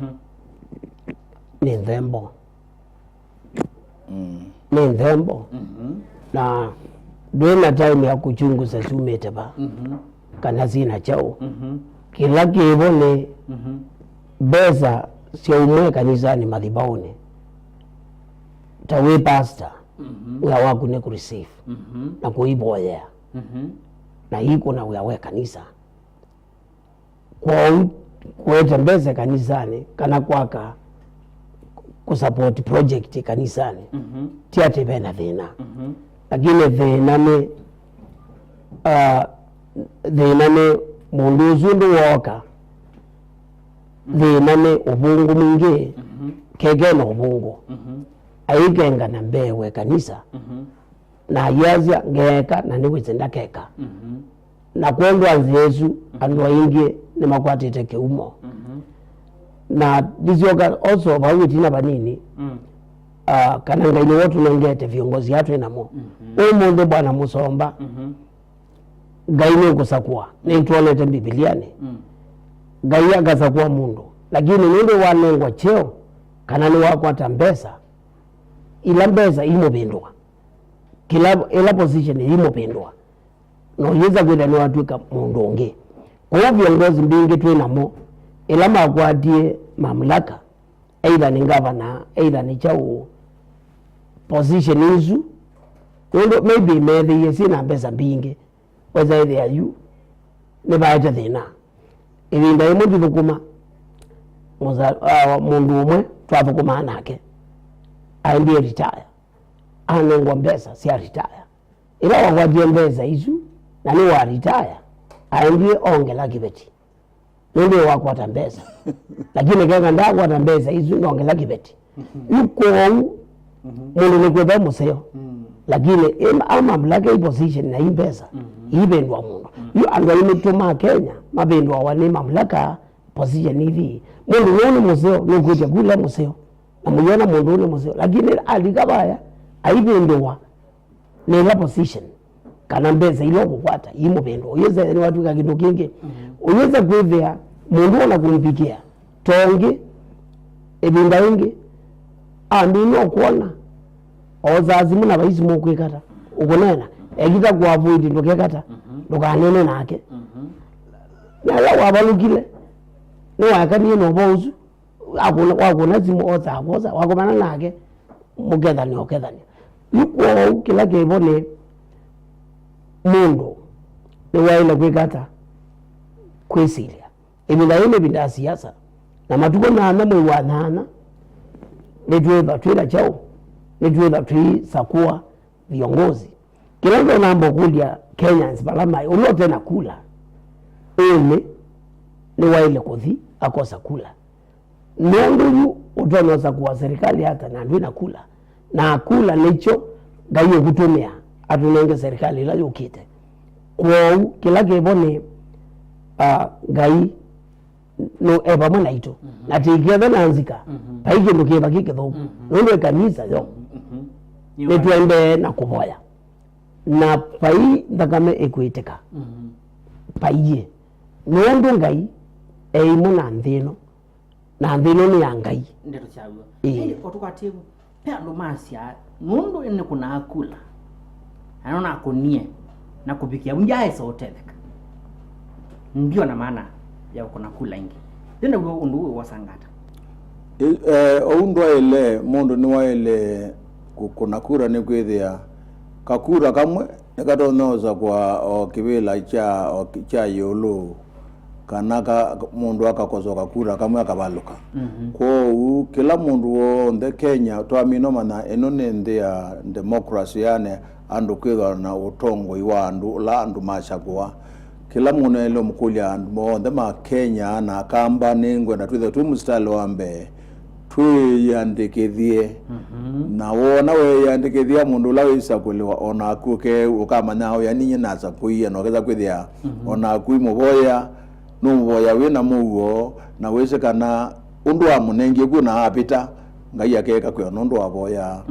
nĩ nthembo. Nĩ nthembo. Na ndwĩ na time ya kũchunguza syumĩte va, kana syĩna kyaũ. Kĩla kĩvo nĩ mbesa syaumwa ĩkanisanĩ mathivaũnĩ. Ta wĩ pastor, wĩa waku nĩ kũreceive na kũivoyea na ikũna wĩa wa ĩkanisa. Kwoou kũete mbesa kanisanĩ kana kwaka, kũsupport project kanisanĩ, ti atĩ ve na thĩna. Lakini thĩna nĩ, ah, thĩna nĩ mũndũ ũsu ndũwooka. Thĩna nĩ ũvũngũ mwingĩ, keke na ũvũngũ. Aikenga na mbee we kanisa. Na ayasya, "Ngeeka," na nĩwĩsĩ ndakeka. Na kwondũ wa nzĩa ĩsu, andũ aingĩ nĩmakwatĩte kĩumo. Na ndisyoka also vau ĩtina vanini, ah, kana Ngai nĩwe ũtũnengete viongozi aa twĩ namo. Ũmũnthĩ Bwana Mũsomba, Ngai nĩũkũsakũa. Nĩtwonete Mbivilianĩ. Mm. Ngai akasakũa mũndũ. Lakini nũndũ wanengwa kyeo, kana nĩwakwata mbesa, ila mbesa imũvĩndũa. Kĩla, ĩla position imũvĩndũa. Na ũyĩsa kwĩthĩa nĩwatw'ĩka mũndũ ũngĩ. Kwoou viongozi mbingĩ twĩ namo, ĩla makwatie mamlaka, either nĩ ngavana, either nĩ kyaũ, position isu, nũndũ maybe meethĩie syĩ na mbesa mbingĩ, wesa ĩthĩa yu nĩvaete thĩna. Ĩvinda yĩmwe ndithũkũma, mũsa-, ah, mũndũ ũmwe twathũkũmaa nake aendie retire, anengwa mbesa sya retire. Ĩla wakwatie mbesa isu na nĩwa retire, aendie ongela kĩveti. Nũndũ wakwata mbesa. Lakini keka ndakwata mbesa isu, ndongela kĩveti. Yu kwoou, mũndũ nĩkwĩthwa mũseo. Lakini ĩ-, a mamlaka, i position na i mbesa, iivĩndũa mũndũ. Yu andũ aingĩ ma Kenya mavĩndũawa nĩ mamlaka, position ithi. Mũndũ nũũ nĩ mũseo, nũkwĩtya kula mũseo. Na mũyona mũndũ ũũ nĩ mũseo. Lakini alika vaya, aivĩndũwa nĩ ĩla position, kana mbesa ila ũkũkwata imũvĩndũa. Ũyĩsa nĩwatw'ĩka kĩndũ kĩngĩ. Ũyĩsa kwĩthĩa mũndũ ona kũmvikĩa tongi, ĩvinda ĩngĩ, amina ũkwona, osaa simũ na vaisi mũkwĩkata, ũkũneena, ekita kũavoid ndũkekata, ndũkanene nake. Na ĩla wavalũkile, nĩwakanie na ũvoo ũsu, wakũna, wakũna simũ, osaa kwosa, wakomana nake, mũkethania, ũkethania. Yu kwoou kĩla kĩvo nĩ mũndũ nĩwaĩle kwĩka ata? Kwĩsilya. Ĩvinda yĩĩ nĩ ĩvinda ya siasa, na matukũ nyanya mwei wa nyanya, nĩtwĩthwa twĩ na kyaũ? Nĩtwĩthwa tũisakũa viongozi. Kĩla ndonya kũkũlya Kenyans vala maĩ, ũla ũte na kula, ĩĩ nĩ, nĩwaĩle kũthi akosa kula. Nũndũ yu ũtonya ũsakũa serikali ata na ndwĩ na kula? Na kula nĩkyo Ngai ũkũtũmĩa atũnenge serikali ĩla yũkĩte. Kwoou kĩla kĩvo nĩ, ah, Ngai nũ e vamwe naitũ. Na tĩkethwa na nzika, vai kĩndũ kĩva kĩ kĩthũku. Nũndũ ĩkanisa yo, nĩtũendee na kũvoya. Na vai nthakame ĩkwĩtĩka, vaiĩ. Nũndũ Ngai e imwe na nthĩ ĩno, na nthĩ ĩno nĩ ya Ngai. Ndeto syaw'o. Ĩĩ. Ĩndĩ o tũkwatĩe vu, ve andũ masyaa, nũndũ nĩnĩkũnaa kula, na nonakũnie na kũvikĩa vu, ndyaaĩsa ũtetheka. Ndiona maana ya kũkũna kula ĩngĩ. Yu naw'o ũndũ ũũ wosanga ata? Ĩ-, eh, ũu ndwaĩle, mũndũ nĩwaĩle kũkũna kura nĩkwĩthĩa kakura kamwe nĩkatonya ũsakũa o kĩvĩla kya, o kĩ-, kya ĩũlũ, kana ka, mũndũ akakosoka kura kamwe akavalũka. Kwoou, kĩla mũndũ w'onthe Kenya twamina ũmanya ĩno nĩ nthĩ ya democracy, yani andũ kwĩthwa na ũtongoi wa andũ ũla andũ masakũa. Kĩla mũndũ naĩle ũmũkũlya andũ monthe ma Kenya na Akamba, nĩngwenda twĩthwe twĩ mũsitalĩ wa mbee, twĩyĩandĩkĩthye. Na wona weeyĩandĩkĩthya, mũndũ ũla wĩsakũlĩwa o naku ũke-, ũkamanya ũya ninyie nasakũie, na ũkesa kwĩthĩa o naku imũvoya, nũmũvoya wĩ na mũuo, na wĩsĩ kana ũndũ wamũnengie kw'o na avĩta, Ngai akeeka kwĩona ũndũ wavoyaa.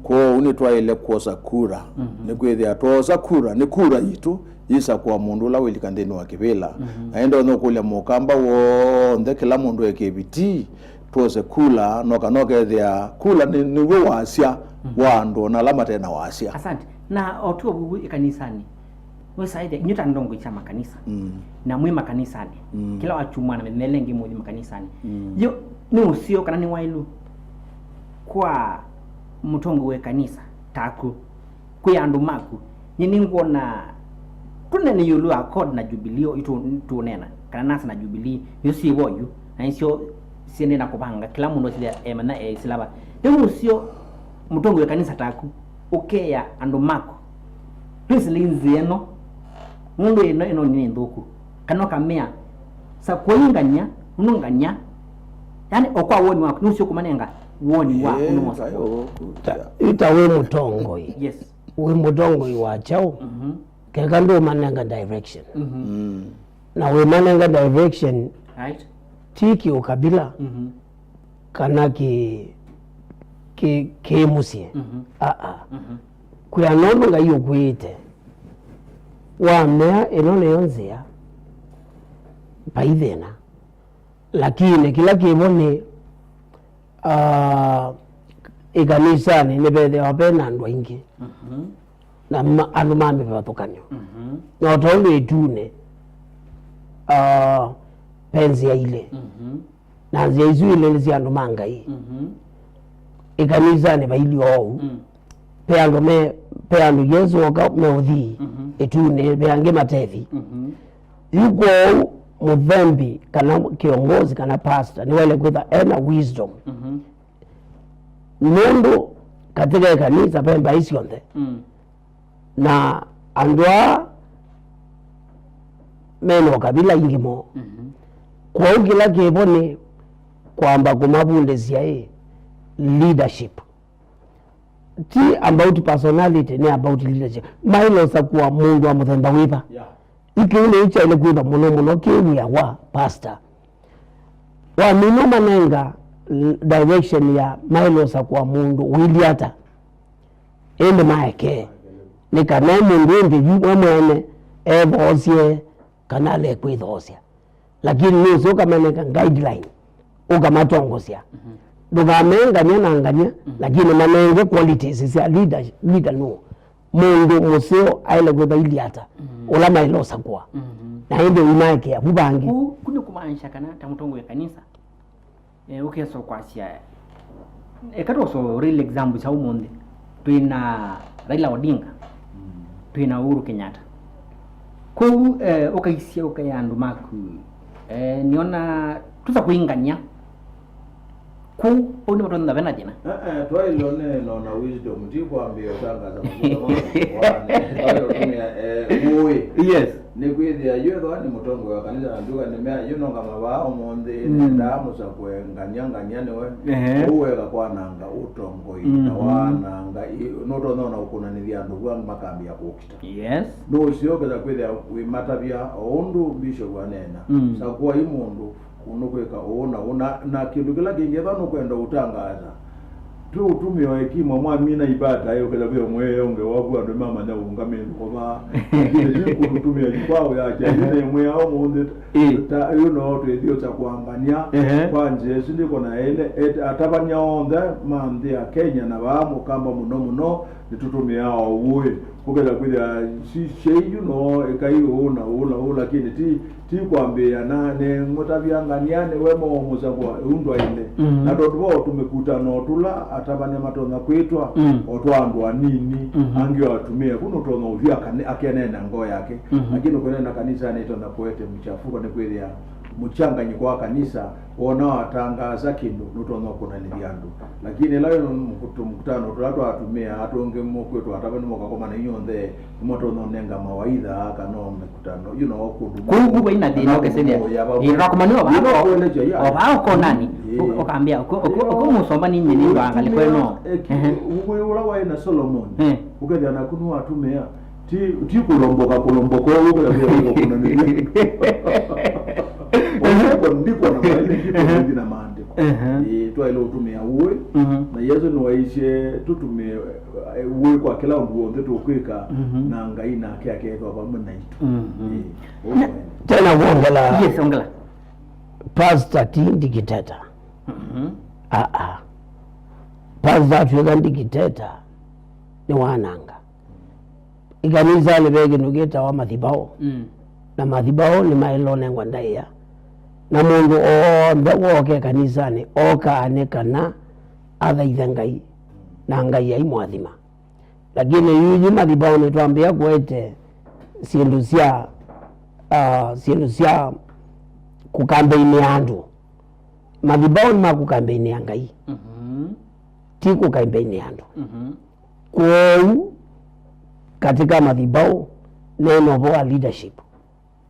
Kwoou nĩtwaĩle kwosa kura. Nĩkwĩthĩa twoosa kura, nĩ kura yitũ yĩsakũa mũndũ ũla wĩlika nthĩnĩ wa kĩvĩla. Na ĩndĩ ndonya ũkũlya Mũkamba w'onthe, kĩla mũndũ eke vitii, twose kula, noka nokethĩa kula nĩ, nĩw'o wasya wa andũ ona ala mate na wasya. Asante. Na o tu ũvuvu ĩkanisanĩ, wĩsaĩthya inyuĩ ta ndongoi sya makanisa, na mwĩ makanisanĩ, kĩla wakyumwa na mĩthenya ĩla ĩngĩ mũthi makanisanĩ. Yo nĩ ũseo kana nĩ waĩlu kwa mũtongoi wa ĩkanisa taku kwĩ andũ maku? Nyie nĩngwona tũnene ĩũlũ wa accord na Jubilee, yu tũ-, tũũneena kana NASA na Jubilee, nĩsyo syĩvo yu, na nĩsyo siendee na kũvanga, kĩla mũndũ asĩlya emanya eĩsĩla va. Rĩu ũseo mũtongoi wa ĩkanisa taku ũkeea andũ maku, twĩsĩlei nzĩa ĩno, nũndũ ĩno, ĩno nĩ nthũku, kana ũkamea, sakũai ngany'a, nũndũ ngany'a, yani, o kwa woni waku, nĩ ũseo kũmanenga woni waku. Ĩĩ, nĩ mosakũa. Kaĩ ũkũtia. Yu ta wĩ mũtongoi. Yes. Wĩ mũtongoi wa kyaũ? Keka ndũmanenga direction. Na wĩmanenga direction, right, ti kĩũkabila, kana kĩ, kĩ, kĩ mũsyĩ. Aa. Kwĩana ũndũ Ngai ũkwĩĩte. Wamea ĩno nĩyo nzĩa, vai thĩna. Lakini kĩla kĩvo nĩ, ah, ĩkanisanĩ nĩvethĩawa ve na andũ aingĩ. Mhm. Na ma-, andũ ma mĩvathũkany'o. Mhm. Na o ta ũndũ ĩtunĩ, ah, ve nzĩa ilĩ. Mhm. Na nzĩa isu ilĩ nĩ sya andũ ma Ngai. Mhm. Ĩkanisanĩ vailye oou. Mm. Ve andũ me, ve andũ Yesũ oka meũthi, mhm, ĩtunĩ, ve angĩ matethi. Mhm. Yu kwoou mũthembi kana kĩongozi kana pastor nĩwaĩle kwĩtha ena wisdom. Mhm. Nũndũ katika ĩkanisa ve mbaĩ syonthe. Mm. Na andũ aa mena ũkavila ingĩ moo. Mhm. Kwoou kĩla kĩvo nĩ kwamba kũmavundĩsya ĩ leadership. Ti about personality, nĩ about leadership. Maĩle ũsakũa mũndũ wa mũthemba wĩva. Yeah. Yu kĩu nĩkyo kyaĩle kwĩthwa mũno mũno kĩ wĩa wa pastor. Wamina ũmanenga l-, direction ya maĩle ũsakũa mũndũ ũilyĩ ata, ĩndĩ maekee. Nĩ kana mũndũ ĩndĩ yu we mwene ethoosye kana alekwĩthoosya. Lakini nũsĩ ũkamanenga guideline, ũkamatongosya. Mhm. Ndũkamee ngany'a na ngany'a, mhm, lakini manenge qualities sya leader, leader nũũ. Mũndũ mũseo aĩle kwĩtha iliata, mm, ũla maĩle ũsakũa. Mhm. Na ĩndĩ ũimaekea vu vangĩ. Kũu, kũu nĩ kũmaanisha kana ta mũtongoi wa kanisa, eh, ũkesa kwasya, eka tũsoo real example sya ũmũnthĩ. Twĩ na Raila Odinga, mm, twĩ na Uhuru Kenyatta. Kũu, eh, ũkaisya ũkea andũ maku, eh, nĩona tũsa kũingany'a. Kũu, ũu nĩ matonyetha vena thĩna. Eh, eh, twaĩlwe nĩ no na wisdom, ti kwambĩa ũtangaza mavuta ma kũkoane. Twaĩlwe ũtũmĩa, eh, ũĩ. Yes. Nĩ kwĩthĩa yu ethĩwa nĩ mũtongoi wa kanisa na nduka nĩmea yu nonga mavaa ũmũnthĩ, mm, ndaa mũsakũe ngany'a, ngany'a nĩwe. Ehe. Ũu weka kwananga ũtongoi, mhm, na wananga i-, nũtonya ona ũkũnanĩthya andũ vu angĩ makambĩa kũkita. Yes. Nũseo ketha kwĩthĩa wĩmatavya o ũndũ Bishop aneena. Mm. Sakũai mũndũ kũndũ kwĩka ũũ na ũũ, na, na kĩndũ kĩla kĩngĩ, ethĩwa nũkwenda ũtangaasa, ti ũtũmĩo ekima mwamina ibata, ĩ, ũketha ve mwĩonge waku andũ mamanya ũũngamĩte kũvaa. Lakini ti kũtũmĩa yu kwa ũyakya, yu nĩ mwĩa ũmũnthĩ, ĩ, ta, yu no twĩthi ũkya kũangania, ehe, kwa nzĩa ĩsu ndĩkona ĩle, et-, atavany'a onthe ma nthĩ ya Kenya na vaa mũkamba mũno mũno, nĩtũtũmĩaa o ũĩ. Ũketha kwĩthĩa si-, syei yu no ĩkai ũũ na ũũ na ũũ, lakini ti, ti kwambĩĩa na nĩ mũtavya ngania nĩwe mo mũsakũa ĩu ndwaĩle. Mhm. Na tondũ vo tũmĩkutano tũla atavany'a matonya kwĩtwa, mm, o twa andũ anini, mhm, angĩ o atumĩa, vu nũtonya ũthi akane-, akenena ngoo yake. Mhm. Lakini kũnena kanisanĩ ĩtonya kũete mchafuko nĩ kwĩthĩa mũchanganyiko wa kanisa, wona watangaasa kĩndũ nũtonya kũnanĩthya andũ. Lakini ĩla wĩ mũkut-, mũkutano tũla twa atumĩa, atũngĩ mũkwĩtwa atava nĩmokakomana inyonthe, nĩmatonya ũnenga mawaitha kana o mĩkutano, you know, kũndũ kũu vu vaina thĩna ũkesĩlya. Ĩĩ, twakomanĩwa vaa, o vaa ũkonani. Ĩĩ. Ũ-, ũkambĩa, ũkũ, ũkũ, ũkũ mũsomba ninyi nĩ ndwanga nĩkweno. Ehe. Ũĩ ũla waĩ na Solomon, eh, ũkethĩa naku nĩwatumĩa. Ti, ti kũlomboka, kũlomboka ũu kũla kũla kũla kũna nĩ. Ndiko, ndiko na maandĩko, ndiko na maandĩko. Ehe. Ĩĩ, twaĩle ũtũmĩa ũĩ. Mhm. Na Yesũ nĩwaisye tũtũmĩe, eh, ũĩ kwa kĩla ũndũ w'onthe tũkwĩka, mhm, na Ngai nake akethwa vamwe naitũ. Mhm. Ĩĩ, ũu mwene. Tena kuongela. Yes, ongela. Pastor ti dikiteta. Mhm. Aa. Pastor atw'ĩka dikiteta, nĩ wananga. Ĩkanisanĩ ve kĩndũ kĩtawa mathibao. Mm. Na mathibao nĩmaĩle ũnengwa ndaĩa. Na mũndũ o w'onthe wooka ĩkanisanĩ, ookaa nĩ kana athaithe Ngai, na Ngai aimũathima. Lakini yuji mathibao nĩtwambĩa kũete syĩndũ sya, ah, syĩndũ sya kũkambeinĩa andũ. Mathibao nĩ ma kũkambeinĩa Ngai. Mhm. Ti kũkambeinĩa andũ. Mhm. Kwoou, katika mathibao, neena ũvoo wa leadership.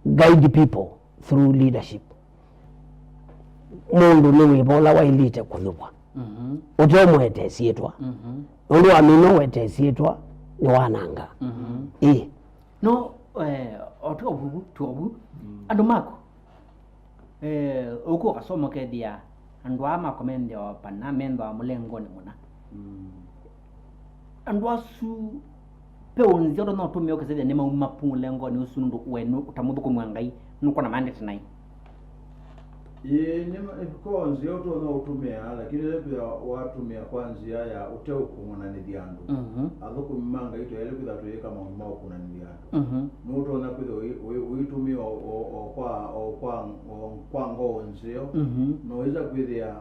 Guide people through leadership. Mũndũ nĩ wĩva ũla waĩlĩte kũnyuvwa. Mhm. Ũteũmũete syĩtwa. Mhm. Nũndũ wamina ũete syĩtwa, nĩwananga. Mhm. Ĩĩ. No, eh, o twovu, twovu. Mm. Andũ maku, eh, ũkũ ũkasoma ũkethĩa andũ aa makomethĩawa pana methĩawa mũlengonĩ mũna. Mm. Andũ asu Ve ũnzĩa ũtonya ũtũmĩa ũkĩsĩthya nĩmauma pu mũlengonĩ ũsu, nũndũ we nũ-, ta mũthũkũmi wa Ngai nũkwona maendete naĩ? Ĩĩ, nĩ ma-, ko nzĩa ũtonya ũtũmĩa, lakini ĩla kwĩthĩwa watũmĩa kwa nzĩa ya ũteũkũnanĩthya andũ, Mhm. athũkũmi ma Ngai twaĩle kwĩthĩwa tũyĩka maũndũ ma ũkũnanĩthya andũ. Mhm. Nũtonya kwĩthĩwa ũi-, ũi-, ũitũmĩa o, o, o kwa, o kwa, o kwa ngoo nzeo, Mhm. na ũisa kwĩthĩa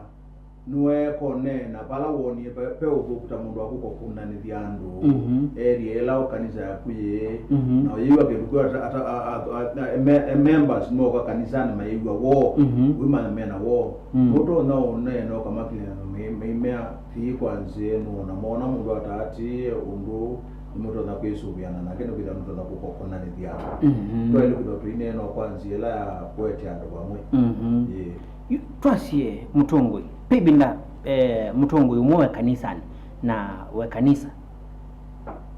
nĩweekonena vala wonie ve, ve ũthũku ta mũndũ wa kũka kũnanĩthya andũ, Mhm. area ĩla o kanisa yaku yĩĩ, Mhm. na ũyĩw'a kĩndũ kĩu ata, ata, a, a, a, a, me, members moka kanisanĩ mayĩw'a woo, Mhm. wĩmanya mena woo. Mm. Nũtonya ũneena ũkamakilyana na me, meimea vii kwa nzĩa ĩno, na mona mũndũ ataatĩĩe ũndũ nĩmũtonya kwĩsũvĩana nake, nĩkwĩthĩa mũtonya kũka kũnanĩthya andũ. Mhm. Twaĩle kwĩthĩwa tũineena o kwa nzĩa ĩla ya kũete andũ vamwe. Mhm. Ĩĩ. Yu-, twasye mũtongoi. Ve ĩvinda, eh, mũtongoi ũmwe we kanisanĩ, na we kanisa,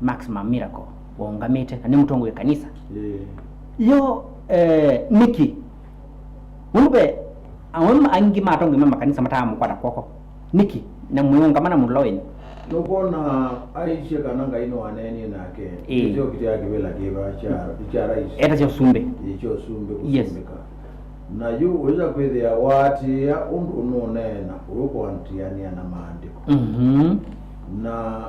Maximum Miracle, waũngamĩte, na nĩ mũtongoi wa kanisa. Ĩĩ. Yo, eh, nĩkĩ? Nũndũ ve amwe ma-, angĩ ma atongoi ma makanisa mataamũkwata kw'oko. Nĩkĩ? Na mũiũngama na mũloeni. Nũkwona aisye kana Ngai nĩwaneenie nake. Ĩĩ. Nĩkyo kĩtĩa kĩvĩla kĩva kya, kya rais. Eta sya ũsumbĩ. Ĩĩ, kya ũsumbĩ Yes. kũsumbĩka. Na yu ũisa kwĩthĩa waatĩĩa ũndũ nũneena ũyũkwatĩanĩa na maandĩko. Mhm. Na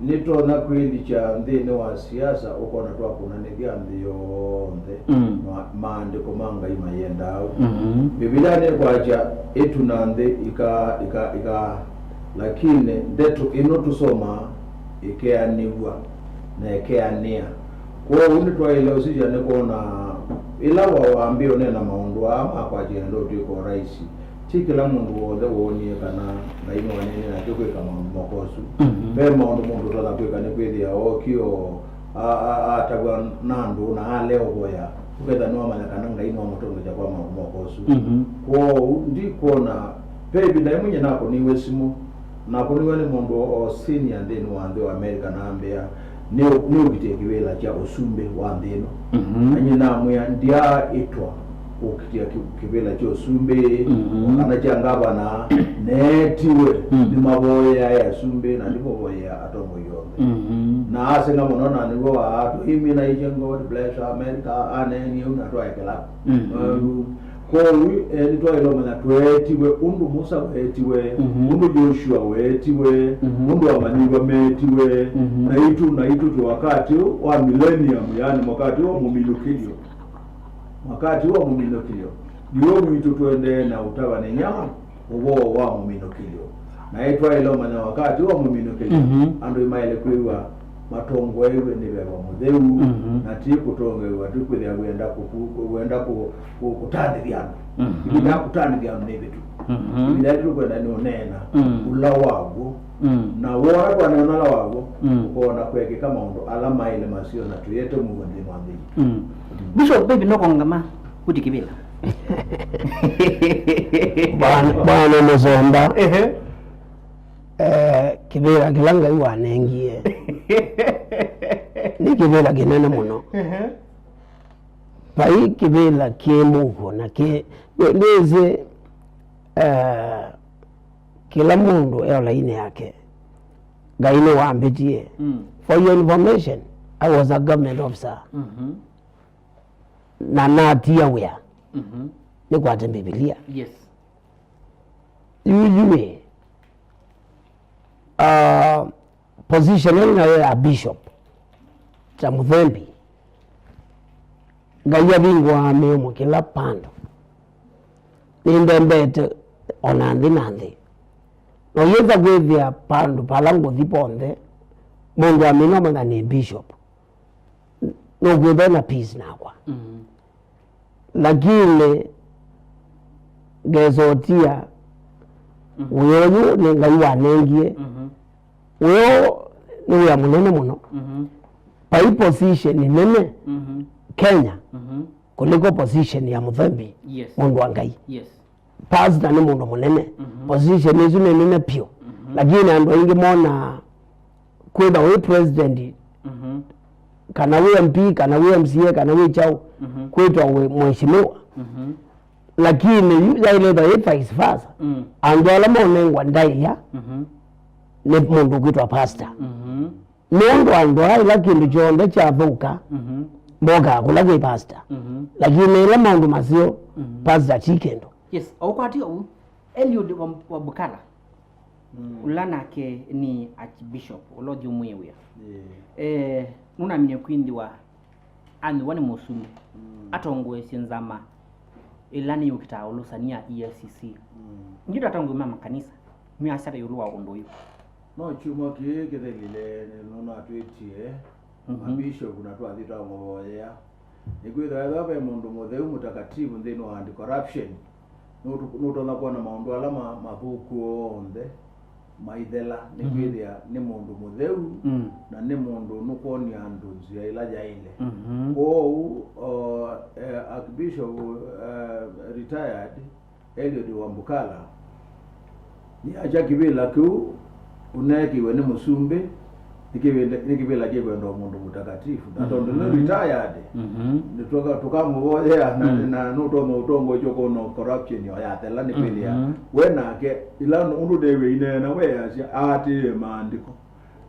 nĩtonya kwĩlikya nthĩnĩ wa siasa ũkona twakũnanĩthya nthĩ yonthe. Mm. Ma-, maandĩko ma Ngai mayendaa ũu. Mhm. Mbivilia nĩkwasya ĩtu na nthĩ ika, ika, ika, lakini ndeto ĩno tũsomaa ĩkeanĩw'a na ĩkeanĩa. Kwoou nĩtwaĩle ũsisya nĩ kwona ĩla wa-, wambĩĩa ũneena maũndũ aa ma kwatĩĩa ndoto ĩko raisi, ti kĩla mũndũ w'onthe woonie kana Ngai nĩwaneenie nake kwĩka maũndũ moka ũsu. Mhm. Ve maũndũ mũndũ ũtonya kwĩka nĩ kwĩthĩa ookie o a-, a-, atavw'a na andũ na alea ũvoya, ũkethĩa nĩwamanya kana Ngai nĩwamũtongosya kwa maũndũ moka ũsu. Mhm. Kwoou ndikwona, ve ĩvinda yĩmwe nyie nakũniwe simũ, nakũniwe nĩ mũndũ o senior nthĩnĩ wa nthĩ wa America, na ambĩa, "Nĩ ũ-, nĩ ũkitĩe kĩvĩla kya ũsumbĩ wa nthĩ ĩno." Mhm. Na nyie namwĩa, "Ndyaaĩtwa kũkitĩa kĩ-, kĩvĩla kya ũsumbĩ, Mhm. o kana kya ngavana, neetiwe Mhm. nĩmavoyeae asumbĩ, na ndimũvoyea atongoi onthe." Mhm. Na aseng'a mũno, na nĩw'o waatũimina, "God bless America," aneenie ũu, na twaekela. Mhm. Kwoou, eh, nĩtwaĩle ũmanya tweetiwe ũndũ Musa weetiwe, Mhm. ũndũ Yoshua weetiwe, Mhm. ũndũ amanyĩw'a meetiwe, Mhm. naitũ, naitũ twĩ wakati ũũ wa millennium, yaani wakati wa mũminũkĩlyo. Wakati wa mũminũkĩlyo. Nĩw'o witũ tũendee na ũtavany'a ũvoo wa mũminũkĩlyo. Na nĩtwaĩle ũmanya wakati wa mũminũkĩlyo, Mhm. andũ nĩmaĩle kwĩw'a matongoew'e nĩ Veva Mũtheu, Mhm. na ti kũtongoew'a tu kwĩthĩa wenda kũku-, wenda kũ-, kũ-, kũtanĩthya andũ. Mhm. Ĩvinda ya kũtanĩthya andũ nĩvĩtu. Mhm. Ĩvinda yĩla tũkwenda nĩ ũneena, Mm. ũla waw'o. Mm. Na wona twaneena ũla waw'o, Mm. ũkoona kwekĩka maũndũ ala maĩle maseo na tũyete mũuo nthĩnĩ wa nthĩ yitũ. Mm. Bishop, baby, no kongama kuti kĩvĩla. Bwana, Bwana Mũsomba. Ehe. Eh, kĩvĩla kĩla Ngai wanengie nĩ kĩvĩla kĩnene mũno. Ehe. Vai kĩvĩla kĩ mũuo na kĩ, nĩ-, nĩsĩ, eh, kĩla mũndũ e o lainĩ yake. Ngai nĩwambĩtie. Mm. For your information, I was a government officer. Mhm. Na natia wĩa. Mhm. Nĩkwate Mbivilia. Yes. Yu, yu, uh, position ĩno nayo ya bishop ta Mũthembi, Ngai avingũaa mĩomo kĩla vandũ. Nĩndembete o na nthĩ na nthĩ. Na ũyĩsa kwĩthĩa vandũ vala ngũthi vonthe, mũndũ amina amanya nĩ bishop, nũkwĩthwa na peace nakwa. Mm. Lakini ngesotia, Mhm. wĩa ũyũ nĩ Ngai wanengie. Mhm. Wĩa ũũ nĩ wĩa mũnene mũno. Mhm. Vai position nene Mhm. Kenya Mhm. kũliko position ya Mũthembi, Yes. mũndũ wa Ngai. Yes. Pastor nĩ mũndũ mũnene. Mhm. Position ĩsu nĩ nene vyũ. Mhm. Lakini andũ aingĩ monaa kwĩtha wĩ president, Mhm. kana wĩ M P, kana wĩ M C A, kana wĩ kyaũ, Mhm. kwĩtwa wĩ mheshimiwa. Mhm. Lakini yu yaĩle ĩtha ĩ vice versa. Mm. Andũ ala monengwa ndaĩa Mhm. nĩ mũndũ ũkwĩtwa pastor. Mhm. Nũndũ andũ aa ĩla kĩndũ kyonthe kyathũka, mhm, mokaa kũla kwĩ pastor. Mhm. Lakini ĩla maũndũ maseo, mhm, pastor ti kĩndũ. Yes, o ũkwati ũu, Eliud wa, wa Bukala, mm, ũla nake nĩ Archbishop, ũla ũthyũmũĩe wĩa. Yeah. Eh, nũnaminie kwĩthĩwa anyuwa nĩ mũsumbĩ, mm, atongoesye nzama ĩla nĩyũkĩtaa ũlũsani ya E A C C. Mm. Nĩ atongoesye ma makanisa, measya ata ĩũlũ wa ũndũ ũyũ? No kyumwa kĩĩ kĩthelile, nũnatwĩtie, mhm, mabishop na twathi twamũvoyea. Nĩkwĩthĩwa ethĩwa ve mũndũ mũtheu mũtakatifu nthĩnĩ wa anti-corruption, nũtu-, nũtonya kwona maũndũ ala ma-, mathũku onthe maithela, mhm, nĩkwĩthĩa nĩ mũndũ mũtheu, mm, na nĩ mũndũ nũkwony'a andũ nzĩa ĩla yaĩle. Mhm. Kwoou, o, eh, Archbishop, eh, retired, Eliud Wambukala, nĩasya kĩvĩla kĩu ũneekĩiwe nĩ mũsumbĩ, nĩ kĩvĩla, nĩ kĩvĩla kĩkwenda o mũndũ mũtakatifu. Na tondũ nĩ, mhm, retired, mhm, nĩtũka-, tũkamũvoyea na, mhm, na nũtonya ũtongoesya ũkona corruption yo yathela, nĩkwĩthĩa, mhm, we nake, ĩla ũndũ David aineena, we asya aatĩĩe maandĩko.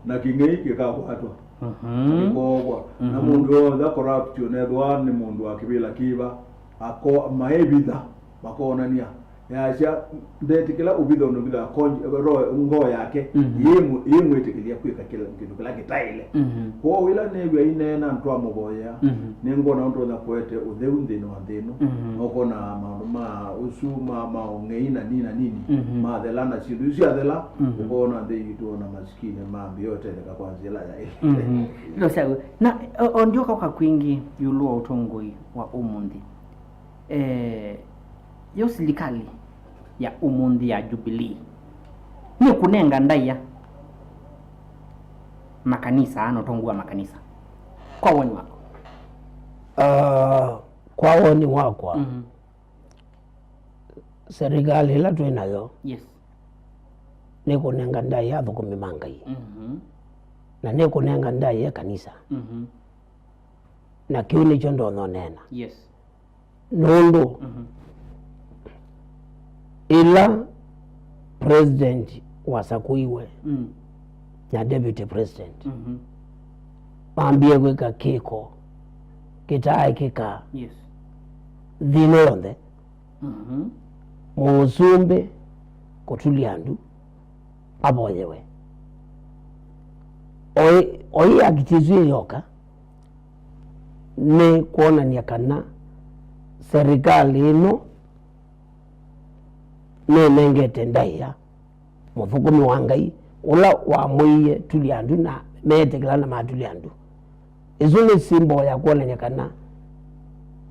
Na kĩng'ei kĩkakwatwa, mhm, kĩkoovwa. Na, mhm, mũndũ wothe corrupt, onethwa nĩ mũndũ wa kĩvĩla kĩva, ako-, maevitha, makonania. Yasya, ndetĩkĩla ũvitho nũvitha, konj-, roho, ngoo yake, mhm, yĩmũ-, yĩmwĩtĩkĩlya kwĩka kĩla, kĩndũ kĩla kĩtaĩle. Mhm. Kwoou ĩla neew'a aineena, nĩtwamũvoyea, mhm, nĩngwona ũndũ ũtonya kũete ũtheu nthĩnĩ wa nthĩ ĩno. Mhm. Na ũkona maũndũ ma ũsu, ma, ma ũng'ei na nini na nini, mhm, mathela, na syĩndũ isu syathela, mhm, ũkona nthĩ yitũ ona masikini mambĩĩa ũtetheka kwa nzĩa ĩla yaĩle. Mhm. Ndo syawe. Na, o, o ndyoka kwa kwingĩ ĩũlũ wa ũtongoi wa ũmũnthĩ. Eh, yo silikalĩ ya ũmũnthĩ ya Jubilee nĩkũnenga ndaĩa makanisa na ũtongoĩ wa makanisa, kwa woni waku? Ah, kwa woni wakwa, mhm, serikali ĩla twĩ nayo, yes, nĩkũnenga ndaĩa athũkũmi ma Ngai. Mhm. Na nĩkũnenga ndaĩa kanisa. Mhm. Na kĩu nĩkyo ndonya ũneena. Yes. Nũndũ, mhm, ĩla president wasakũiwe, mm, na deputy president, mhm, mambie kwĩka kĩko kĩtaaĩkĩka, yes, nthĩ ĩno yonthe. Mhm. Mũsumbĩ kũtulya ndu avoyewe. Oĩ, oĩ act ĩsu ĩyoka nĩ kwonany'a kana serikali ĩno nĩnengete ndaĩa mũthũkũmi wa Ngai ũla wamwĩie tulya ndu na meetĩkĩla na matulya ndu. Ĩsu nĩ syĩmbo ya kwonany'a kana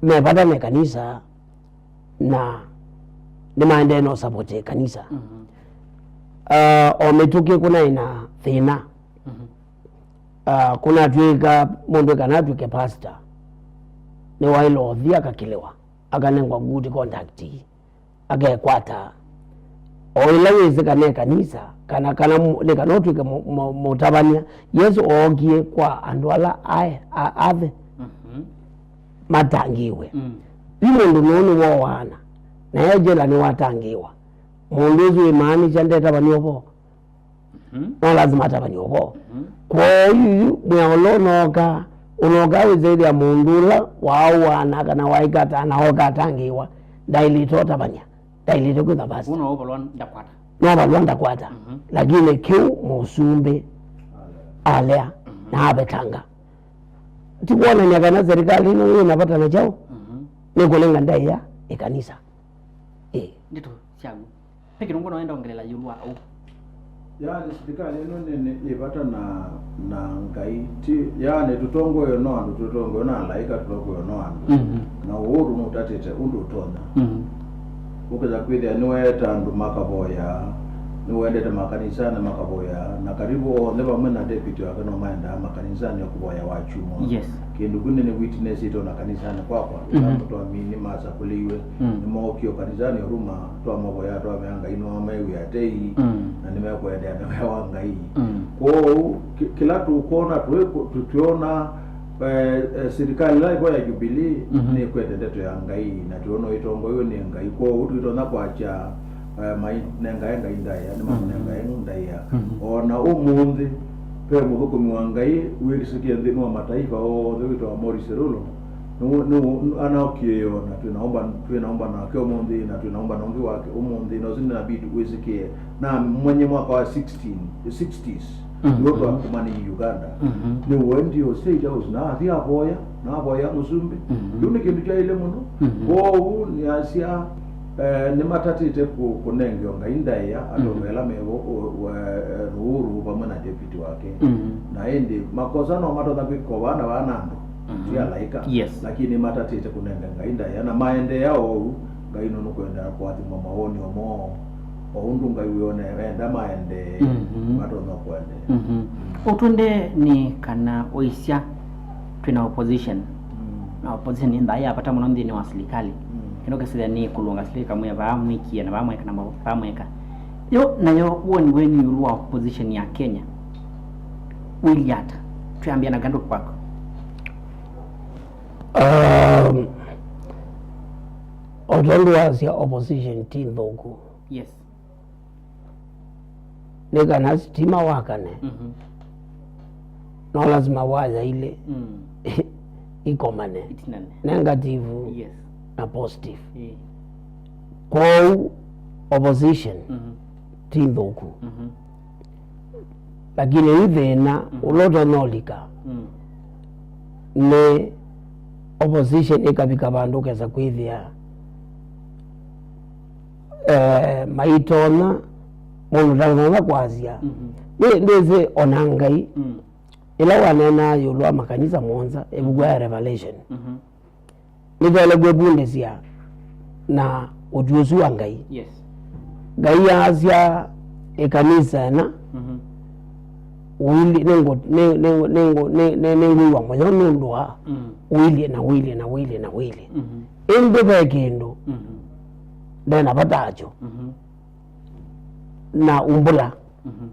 me vata na ĩkanisa na nĩmaendee na ũsapoti ĩkanisa. Mhm. Ah, o mĩtũkĩ kũnaĩ na thĩna. Mhm. Ah, kũnatw'ĩka mũndũ kana atw'ĩke pastor, nĩwaĩle ũthi akakĩlĩwa, akanengwa good conduct, akekwata. O ĩla wĩsĩ kana ĩkanisa, kana, kana mu-, nĩ kana ũtw'ĩke mu-, mu-, mũtavany'a. Yesũ ookie kwa andũ ala ae, a-, athe, mhm, matangĩĩwe. Mm. Yu mũndũ nũũ nĩwoaana, na e jela nĩwatangĩĩwa. Mũndũ ũsu ĩmaanisha ndetavany'a ũvoo? Mhm. No lazima atavany'e ũvoo. Mhm. Kwoou yu mwĩao ũla ũnooka, ũnooka wĩsĩthĩa mũndũ ũla waaũaana kana waĩkataa na ooka atangĩĩwa, ndaĩlĩte ũtavany'a, ndaĩlĩte kwĩka pastor. Ũu no ũvalwa ndakwata. No valwa ndakwata. Mhm. Lakini kĩu mũsumbĩ alea, mhm, na avetanga. Ti kwonany'a kana serikali ĩno yĩ na vata na kyaũ, mhm, nĩ kũnenga ndaĩa ĩkanisa. Ĩĩ. Ndeto syaku. Pe kĩndũ ngũno wenda ongelela ĩũlũ wa ũu? Yaani, silikalĩ ĩno nĩ, nĩ ĩ vata na, na Ngai. Ti, yaani, tũtongoew'e no andũ, tũtongoew'e na alaĩka, tũtongoew'e no andũ. Mhm. Na ũũ ũndũ nũtatĩte ũndũ ũtonya. Mhm. Ũkesa kwĩthĩa nĩweeta andũ makavoya, nĩwendete makanisanĩ makavoya, na karibu onthe vamwe na deputy wake no maendaa makanisanĩ o kũvoya wa kyumwa. Yes. Kĩndũ kĩu nĩ, nĩ witnessĩte ona kanisanĩ kwakwa, mhm, ĩla andũ twamini masakũlĩiwe, mm, nĩmookie o kanisanĩ oruma, twamavoya, twamea Ngai nĩwamaĩw'ĩa tei, mm, na nĩmekũendeea na wĩa wa Ngai. Mm. Kwoou, kĩ-, kĩla tũkwona, tũĩ-, tũ-, tũtiona, eh, eh, silikalĩ ĩla ĩvo ya Jubilee, mhm, nĩkwete ndeto ya Ngai, na tũona ĩtongoew'e nĩ Ngai. Kwoou, tũitonya kwakya, eh, mainengae Ngai ndaĩa, nĩmamũnengae, mhm, ndaĩa. Mhm. O na ũmũnthĩ, Ve mũthũkũmi wa Ngai wĩsĩkĩe nthĩnĩ wa mataifa onthe wĩtawa Morris Cerullo. Nĩ, nĩ, anookie ĩona twĩ na ũmba, twĩ na ũmba nake ũmũnthĩ, na twĩ na ũmba na ũngĩ wake ũmũnthĩ, na ũsu nĩnabidi wĩsĩkĩe. Na mwenye mwaka wa sixteen, sixties, Mhm. nĩwe twakumanĩie Uganda. Mhm. Nĩwe endie State House, na athi avoya, na avoya mũsumbĩ. Mhm. Kĩu nĩ kĩndũ kyaĩle mũno. Mhm. Kwoou nĩasya, eh, nĩmatatĩte kũ-, kũnengeo Ngai ndaĩa atongoĩ Mhm. ala mevo, o, we, eh, Uhuru vamwe na deputy wake. Mhm. Na ĩndĩ makosa no matonya kwĩka o vaa na vaa na andũ, Mhm. ti alaĩka. Yes. Lakini matatĩte kũnenga Ngai ndaĩa, na maendeea oou, Ngai no nũkwendaa kũathima mawoni o moo, o ũndũ Ngai wĩone enda maendee, Mhm. matonya kũendea. Mhm. Ũtwende nĩ kana ũisya twĩ na opposition. Mm. Na opposition nĩ ndaa ya vata mũno nthĩnĩ wa silikalĩ. Mm. Kĩndũ kĩsĩthya nĩ kũlũnga silikalĩ kamwe vaa mwĩkie na vaa mweka na vaa mweka. Yo, nayo woni wenyu ĩũlũ wa opposition ya Kenya wĩilyĩ ata? Twĩambĩa na Ngandu kwaku. Um, o tondũ wasya opposition ti nthũku. Yes. Nĩ kana sitima wakane, Mhm. no lasima waya ilĩ Mm. ikomane. Itinane. Negative Yes. na positive. Eh. Kwoou opposition Mhm. ti nthũku. Mhm. Lakini yu thĩna Mm. ũla ũtonya ũlika Mm. nĩ opposition ĩkavika vandũ ũkesa kwĩthĩa, eh, maitonya, mũndũ ndatonya kwasya. Mhm. Ndĩ-, ndĩsĩ ona Ngai, Mm. ĩla waneenaa ĩũlũ wa makanisa mũonza, ĩvuku ya Revelation, Mhm. nĩtwaĩle kwĩvundĩsya na ũtwi ũsu wa Ngai. Yes. Ngai aasya ĩkanisa ĩna, Mhm. ũilyĩ, nĩngũ-, nĩ-, nĩ-, nĩngũ-, nĩ-, nĩ-, nĩngwĩw'a mũyo nũndũ wa Mm. ũilyĩ na ũilyĩ na ũilyĩ na ũilyĩ. Mhm. Ĩndĩ ve kĩndũ Mhm. ndena vata wakyo. Mhm. Na umbũla. Mhm.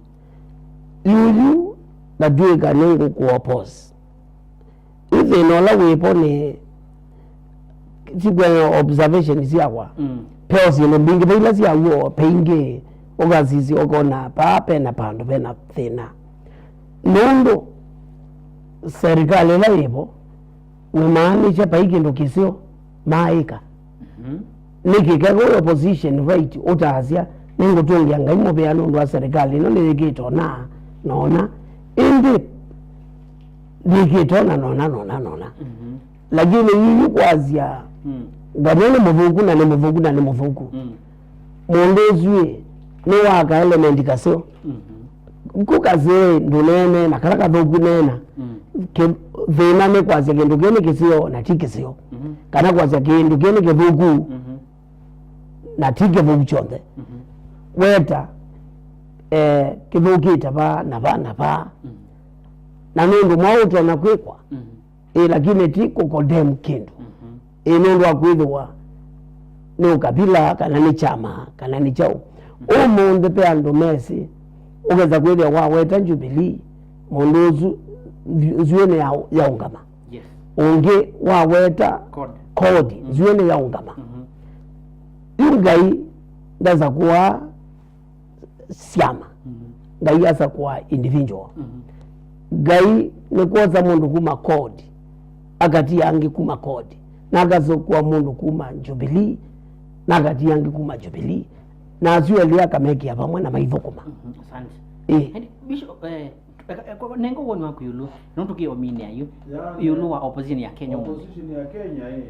Yuyu ndatw'ĩka nĩngũkũ oppose. Yu thĩna ũla wĩvo nĩ, sikwenda observation syakwa. Mm. Peo syĩndũ mbingĩ ve ila sya w'o, ve ingĩ ũkasisya ũkona paa pena pandũ pena thĩna. Nũndũ serikali ĩla yĩvo, wĩmaanĩsya vai kĩndũ kĩseo maaĩka. Mhm. Nĩkĩ keka wĩ opposition right ũtaasya, "Nĩngũtũngĩa Ngai mũvea nũndũ wa serikali ĩno nĩyĩkĩte ona, nona, ĩndĩ ndĩkĩte ona, nona, nona, nona." Mhm. Lakini yuyu kwasya, Mm. "Ngania nĩ mũthũku, na nĩ mũthũku, na nĩ mũthũku." Mm. Mũndũ ũsu ĩ, nĩ wa ka element kaseo. Mhm. Kũ kaseo ĩ, ndũneene, na kala kathũku neena. Mm. Kĩ-, thĩna nĩ kwasya kĩndũ kĩĩ nĩ kĩseo, na ti kĩseo. Mhm. Kana kwasya kĩndũ kĩĩ nĩ kĩthũku, Mhm. na ti kĩthũku kyonthe. Mhm. Weta, eh, kĩthũkĩte vaa na vaa na vaa. Mhm. Na nũndũ mwaũ ũtonya kwĩkwa, Mhm. ĩ, lakini ti kũcondemn kĩndũ. Mhm. Ĩ, nũndũ wa kwĩthĩwa nĩ ũkavila, kana nĩ kyama, kana nĩ kyaũ. Mhm. Ũmũnthĩ ve andũ mesĩ, ũkesa kwĩthĩa waweta Jubilee, mũndũ ũsu nzyu-, nzw'ĩnĩ ya, yaũngama. Yes. Ũngĩ waweta CORD. CORD, Mhm. nzw'ĩnĩ yaũngama. Mhm. Yu Ngai ndasakũaa syama. Mhm. Ngai asakũaa individual. Mhm. Ngai nĩkwosa mũndũ kuma CORD, akatia angĩ kuma CORD, na akasakũa mũndũ kuma Jubilee, na akatia angĩ kuma Jubilee, na asu elĩ akamekĩa vamwe na maithũkũma. Mhm, asante. Ĩ. Ĩndĩ, Bishop, eh, eka, eka, nenga woni waku ĩũlũ, no tũkĩominĩa yu, Yaani, ĩũlũ wa opposition ya Kenya ũmũnthĩ. Opposition ya Kenya, ĩ,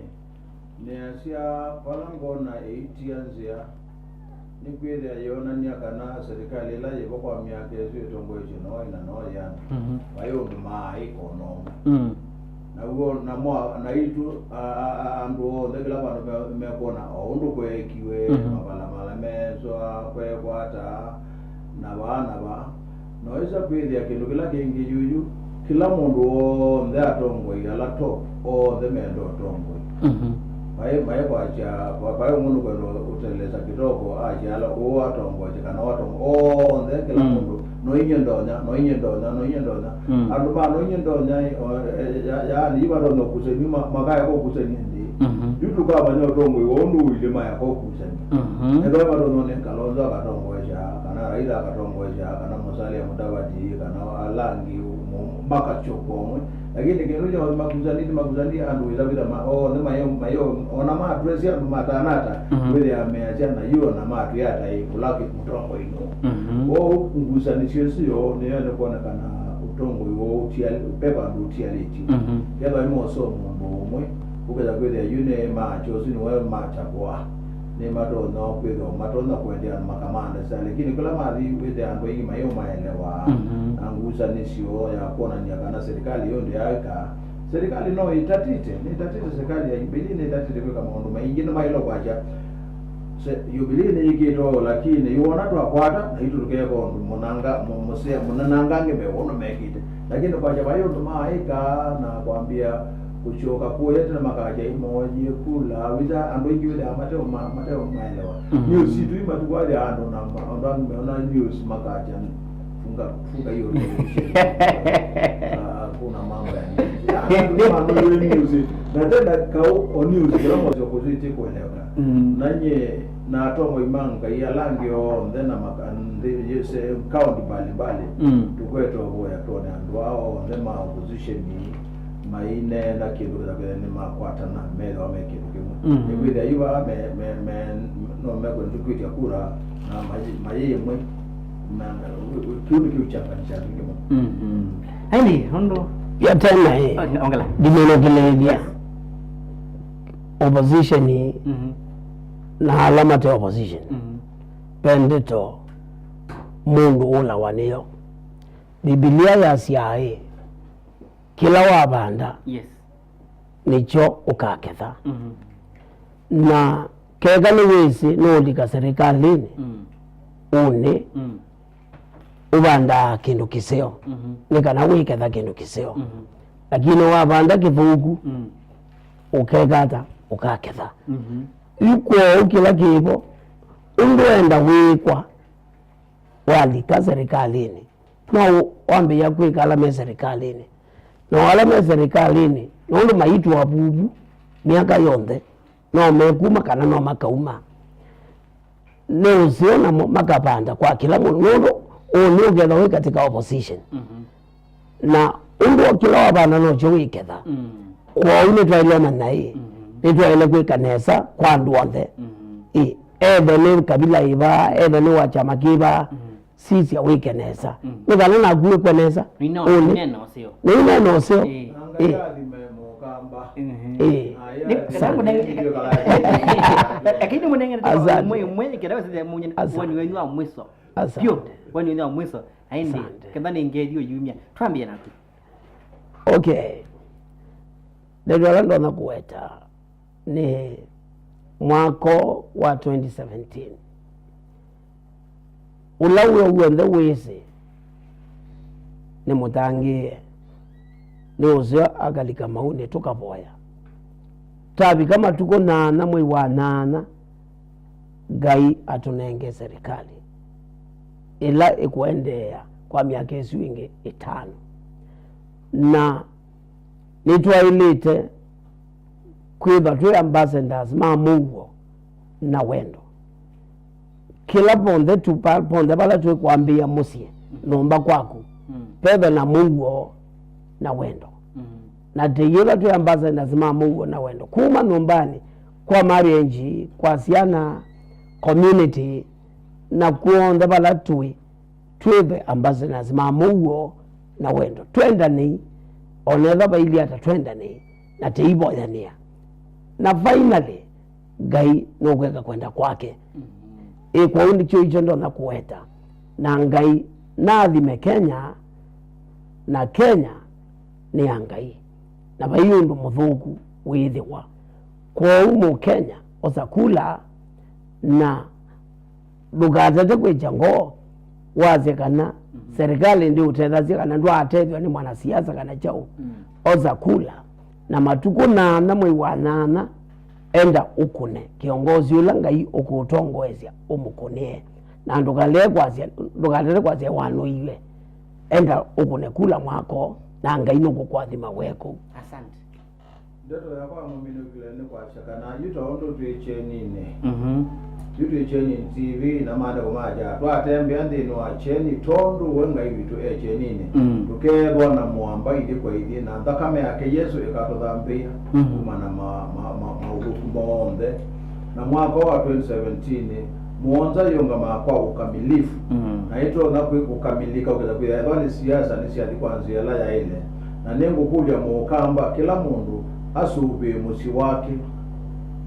nĩasya vala ngona ĩitia nzĩa, nĩkwĩthĩa yĩonany'a kana serikali ĩla yĩvo kwa myaka ĩsu ĩtongoetye no ĩna no yĩana. Mhm. Vai ũndũ maaĩka o na ũmwe. Mm. Naw'o, namo a-, anaitũ, a-, a-, a-, andũ onthe kĩla vandũ me-, mekwona o ũndũ kweekiwe, Mhm. mavala mala meeswa, kwekwata, na vaa na vaa. Noĩsa kwĩthĩa kĩndũ kĩla kĩngĩ yuyu, kĩla mũndũ w'onthe atongoi ala top, onthe menda ũtongoi. Mhm. Vai, vai kwasya, va-, vai ũmwe nũkwenda ũtelesa kĩtoko, asya ala ũũ atongoesye kana ũũ atongoesye, onthe, kĩla Mm. mũndũ, no inyie ndonya, no inyie ndonya, no inyie ndonya. Mm. Andũ ma no inyie ndonya, o, e, ya, yaani, ivatonya ũkusany'a, ma-, makaya kũkusany'a nthĩ. Mhm. Yu tũkamanya ũtongoi wa ũndũ ũilĩ maya kũkusany'a. Mhm. Ethĩwa ivatonya nĩ Kalonzo akatongoesya, kana Raila akatongoesya, kana Musalia Mudavadi, kana ala angĩ, mo-, makasyoka ũmwe. Lakini kĩndũ kya makusani, ti makusani andũ wĩsa kwĩtha ma-, onthe mayo, mayo, ona matwesya andũ matanata, Mhm. wĩthĩa measya na yu ona matwĩata ĩ, kũla kĩ mũtongoi nũ. Mhm. Kwoou ngusanĩsyo ĩsu yoo nĩyo nĩkwonekana ũtongoi woo ũtial-, ve vandũ ũtialĩtye. Mhm. Kethwa nĩmosoo mũndũ ũmwe, ũkesa kwĩthĩa yu nĩ macha ũsu nĩwe macha kũa. Nĩmatonya kwĩthĩwa matonya kũendeea na makamanda sya, lakini kũla mathi wĩthĩa andũ aingĩ mayĩũmaelewa. Mhm. Na ngusanĩsyo ya kwonany'a kana serikali ĩyo ndĩaĩka. Serikali no ĩtatĩte, nĩtatĩte, serikali ya Jubilee nĩtatĩte kwĩka maũndũ maingĩ, nĩmaĩle kwasya, se-, Jubilee nĩyĩkĩte ũũ, lakini yu ona twakwata, naitũ tũkeeka ũndũ mũnanga-, mũ-, mũsea-, mũnanangange mbee wa ũndũ mekĩte. Lakini kwasya vai ũndũ maaĩka na kwambĩa kũsyoka kũya tene makakya imoyie kula, wĩsa andũ aingĩ wĩthĩaa mateo ma-, mateo maelewa. Mhm. News sitũ imatukwathya andũ na ma-, andũ angĩ meona news makakya funga, funga hiyo television. Ah, kuna mambo ya news. Ya, andũ mambo ya news. Na tena kau o news kila mmoja kuziti kueleweka. Mm. Nanye na atongoi ma Ngai ala angĩ onthe na maka-, nthĩ, yese, kaunti mbalimbali. Mm. Tũkwete ũvoya twone andũ aa onthe ma opposition maineena kĩndũ kĩla kĩla nĩmakwatana methĩwa me kĩndũ kĩmwe. Mm. Nĩkwĩthĩa yu vaa me, me, me, no mekwendũkwĩtya kura na mayi-, mayĩmwe na, na, kĩu nĩkĩũchanganisha andũ aingĩ mũno. Mm-hmm. Aini, ũndũ ya tena, eh, okay, ongela. Ndimĩnũkĩlĩĩlya opposition Mhm. na ala mate opposition. Mhm. Ve ndeto mũndũ ũlawa nĩyo. Mbivilia yasyaa ĩ, kĩla wavanda Yes. nĩkyo ũkaketha. Mhm. Na keka nĩwĩsĩ nũũlika serikalĩnĩ, Mm. ũnĩ Mm. ũvandaa kĩndũ kĩseo, Mhm. nĩ kana wĩketha kĩndũ kĩseo. Mhm. Lakini wavanda kĩthũku, Mm. ũkeka ata? Ũkaketha. Mhm. Yu kwoou kĩla kĩvo, ũndũ wenda wĩkwa, walika serikalĩnĩ, no wambĩĩa kwĩka ala me serikalĩnĩ. Na ala me serikalĩnĩ, nũndũ maitũ avuvu myaka yonthe, no mekuma kana no makauma. Nĩ ũseo namo makavanda kwa kĩla mũndũ, nũndũ ũnĩ ũketha wĩ katika opposition. Mhm. Na ũndũ o kĩla wavanda nokyo wĩketha. Mm. Kwoou nĩtwaĩle ũmanya ĩ, Mhm. nĩtwaĩle kwĩka nesa kwa andũ onthe. Mhm. Ĩ, ethe nĩ kabila ĩva, ethe nĩ wa kyama kĩva, Mhm. sisya wĩke nesa. Mm. Nĩ kana naku wĩkwe nesa. Nĩina-, Ũnĩ-, nĩina ũseo. Nĩinena ũseo. Ĩ. Na Ngai Ĩ. athime mũkamba. Mhm. Ĩ. Na Nĩ-, yeye nĩ-, athime nĩ-, ndio kala. Lakini mũneng'enete Asante. Mwe, mwe, kĩla wĩsĩte mũnye, Asante. Woni wenyu wa mwiso. Asante. Pio, woni wenyu wa mwiso. Aindi, Asante. Ketha nĩ ngethi ũyumya. Twambie naku. Okay. Ndeto ala ndonya kũweta nĩ mwako wa twenty seventeen. Ũla wĩa w'onthe wĩsĩ nĩ mũtangĩĩe, nĩ ũseo akalika maunĩ tũkavoya. Twavika matukũ nyaanya mwei wa nyaanya, Ngai atũnenge serikali ĩla ĩkũendeea kwa myaka ĩsu ĩngĩ ĩtano. Na nĩtwaĩlĩte kwĩthwa twĩ ambassadors ma mũuo na wendo. Kĩla vonthe tu, pa-, vonthe vala twĩkwambĩĩa mũsyĩ, nyũmba kwaku, Mm. vethwe na mũuo na wendo. Mm. Na tei ũla twĩ ambassadors ma mũuo na wendo. Kuma nyũmbanĩ, kwa marriage, kwa syana, community, na kw'onthe vala tũĩ, twĩthwe ambassadors ma mũuo na wendo. Twendanei, o na ethwa vailyĩ ata twendanei, na tũivoyanĩa. Na finally, Ngai nũkwĩka kwenda kwake. Mm-hmm. Ĩ, kwoou nĩkyo ikyo ndonya kũweta. Na Ngai naathime Kenya, na Kenya nĩ ya Ngai. Na vai ũndũ mũthũku wĩthĩwa. Kwoou Mũkenya, osa kula na ndũkatate kwĩkya ngoo wasye kana Mhm. serikali ndĩũtethasya kana ndwaatethw'a nĩ mwanasiasa kana kyaũ. Mm. Osa kula, na matukũ nyaanya mwei wa nyaanya, enda ũkũne kĩongozi ũla Ngai ũkũũtongoesya ũmũkũnĩe, na ndũkalee kwasya, ndũkatate kwasya wanũiwe. Enda ũkũne kula mwako, na Ngai nũkũkwathima we kũu. Asante. Ndeto yakwa mũminũkĩle nĩ kwasya kana yu ta ũndũ twĩ kyeninĩ, Mhm. Yu twĩ Kyeni T V na maandĩko makya, twatembea nthĩnĩ wa kyeni, tondũ we Ngai witũ e kyeninĩ, mm, tũkeethwa na mũamba ithyĩ kwa ithyĩ, na nthakame yake Yesũ ĩkatũthambĩĩa, mm, kuma na ma, ma, ma, maũthũku monthe. Na mwaka wa twenty seventeen, mũonza yĩũngamaa kwa ũkamilifu, mm, na ĩtonya kwĩ kũkamilĩka ũkĩta kwĩthĩa ethwa nĩ siasa nĩsyathi kwa nzĩa ĩla yaĩle. Na nĩngũkũlya Mũkamba, kĩla mũndũ asũvĩe mũsyĩ wake.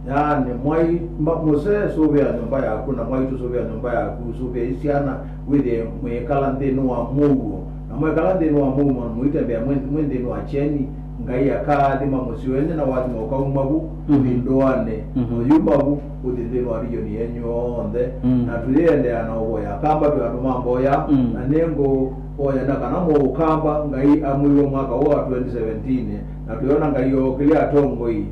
Yaani, mwai, ma, mũsee sũvĩa nyũmba yaku, na mwaitũ sũvĩa nyũmba yaku, sũvĩai syana, wĩthĩe mwĩkala nthĩnĩ wa mũuo. Na mwekala nthĩnĩ wa mũuo, mũitembea mwĩ, mwĩ nthĩnĩ wa kyeni, Ngai akaathima mũsyĩ wenyu, na wathima ũkauma vu, mhm, ũthi ndũanĩ, mhm, na ũyuma vu, ũthi nthĩnĩ wa region yenyu yonthe. Mm. Na tũyĩendeea na ũvoya. Akamba twĩ andũ ma mboya, mm, na nĩngũvoya na kana Mũkamba, Ngai amwĩw'a mwaka ũũ wa twenty seventeen, na twĩona Ngai ookĩlya atongoi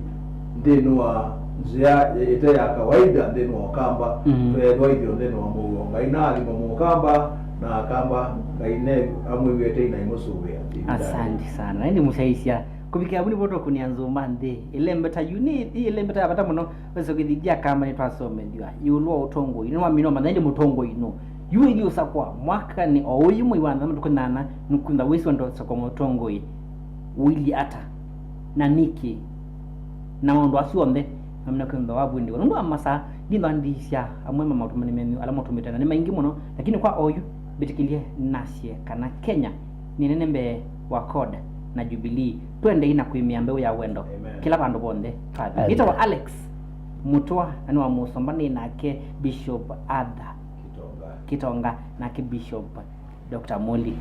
nthĩnĩ wa nzĩa ĩte ya kawaida nthĩnĩ wa Ũkamba, mm, tweethwa ithyo nthĩnĩ wa mũuo. Ngai naathime Mũkamba na Akamba, Ngai ne amwĩw'e tei na imũsũvĩa. Asante sana. Ĩndĩ mũsyaisya, kũvikĩa vu nĩvo tũkũnĩa nzũma nthĩ. Ĩlembeta yu nĩ ĩ ĩlembeta ya vata mũno, wesa kwĩthĩa Akamba nĩtwasomethw'a ĩũlũ wa ũtongoi. Nĩwamina ũmanya ĩndĩ mũtongoi nũ? Yu ĩthiĩ ũsakwa mwakanĩ o ũyũ mwei wa nthano matukũ nyanya, nũkwĩthwa wĩsĩ ũndũ ũsakwa mũtongoi ũilyĩ ata? Na nĩkĩ? Na maũndũ asu onthe mamina kwĩthwa wavundĩwa. Nũndũ wa masaa, ndinthwa ndiisya amwe ma maũtũmani menyu ala mũtũmĩte, na nĩ maingĩ mũno, lakini kwa oyu, mbĩtĩkĩlye nasye kana Kenya nĩ nene mbee wa CORD na Jubilee. Twendei na kũĩmĩa mbeũ ya wendo, amen, kĩla vandũ vonthe twathi. Amen. Nĩtawa Alex Mũtwa, na nĩ wa Mũsomba, nĩ nake Bishop Arthur Kitonga. Kitonga, nake Bishop Doctor Muli.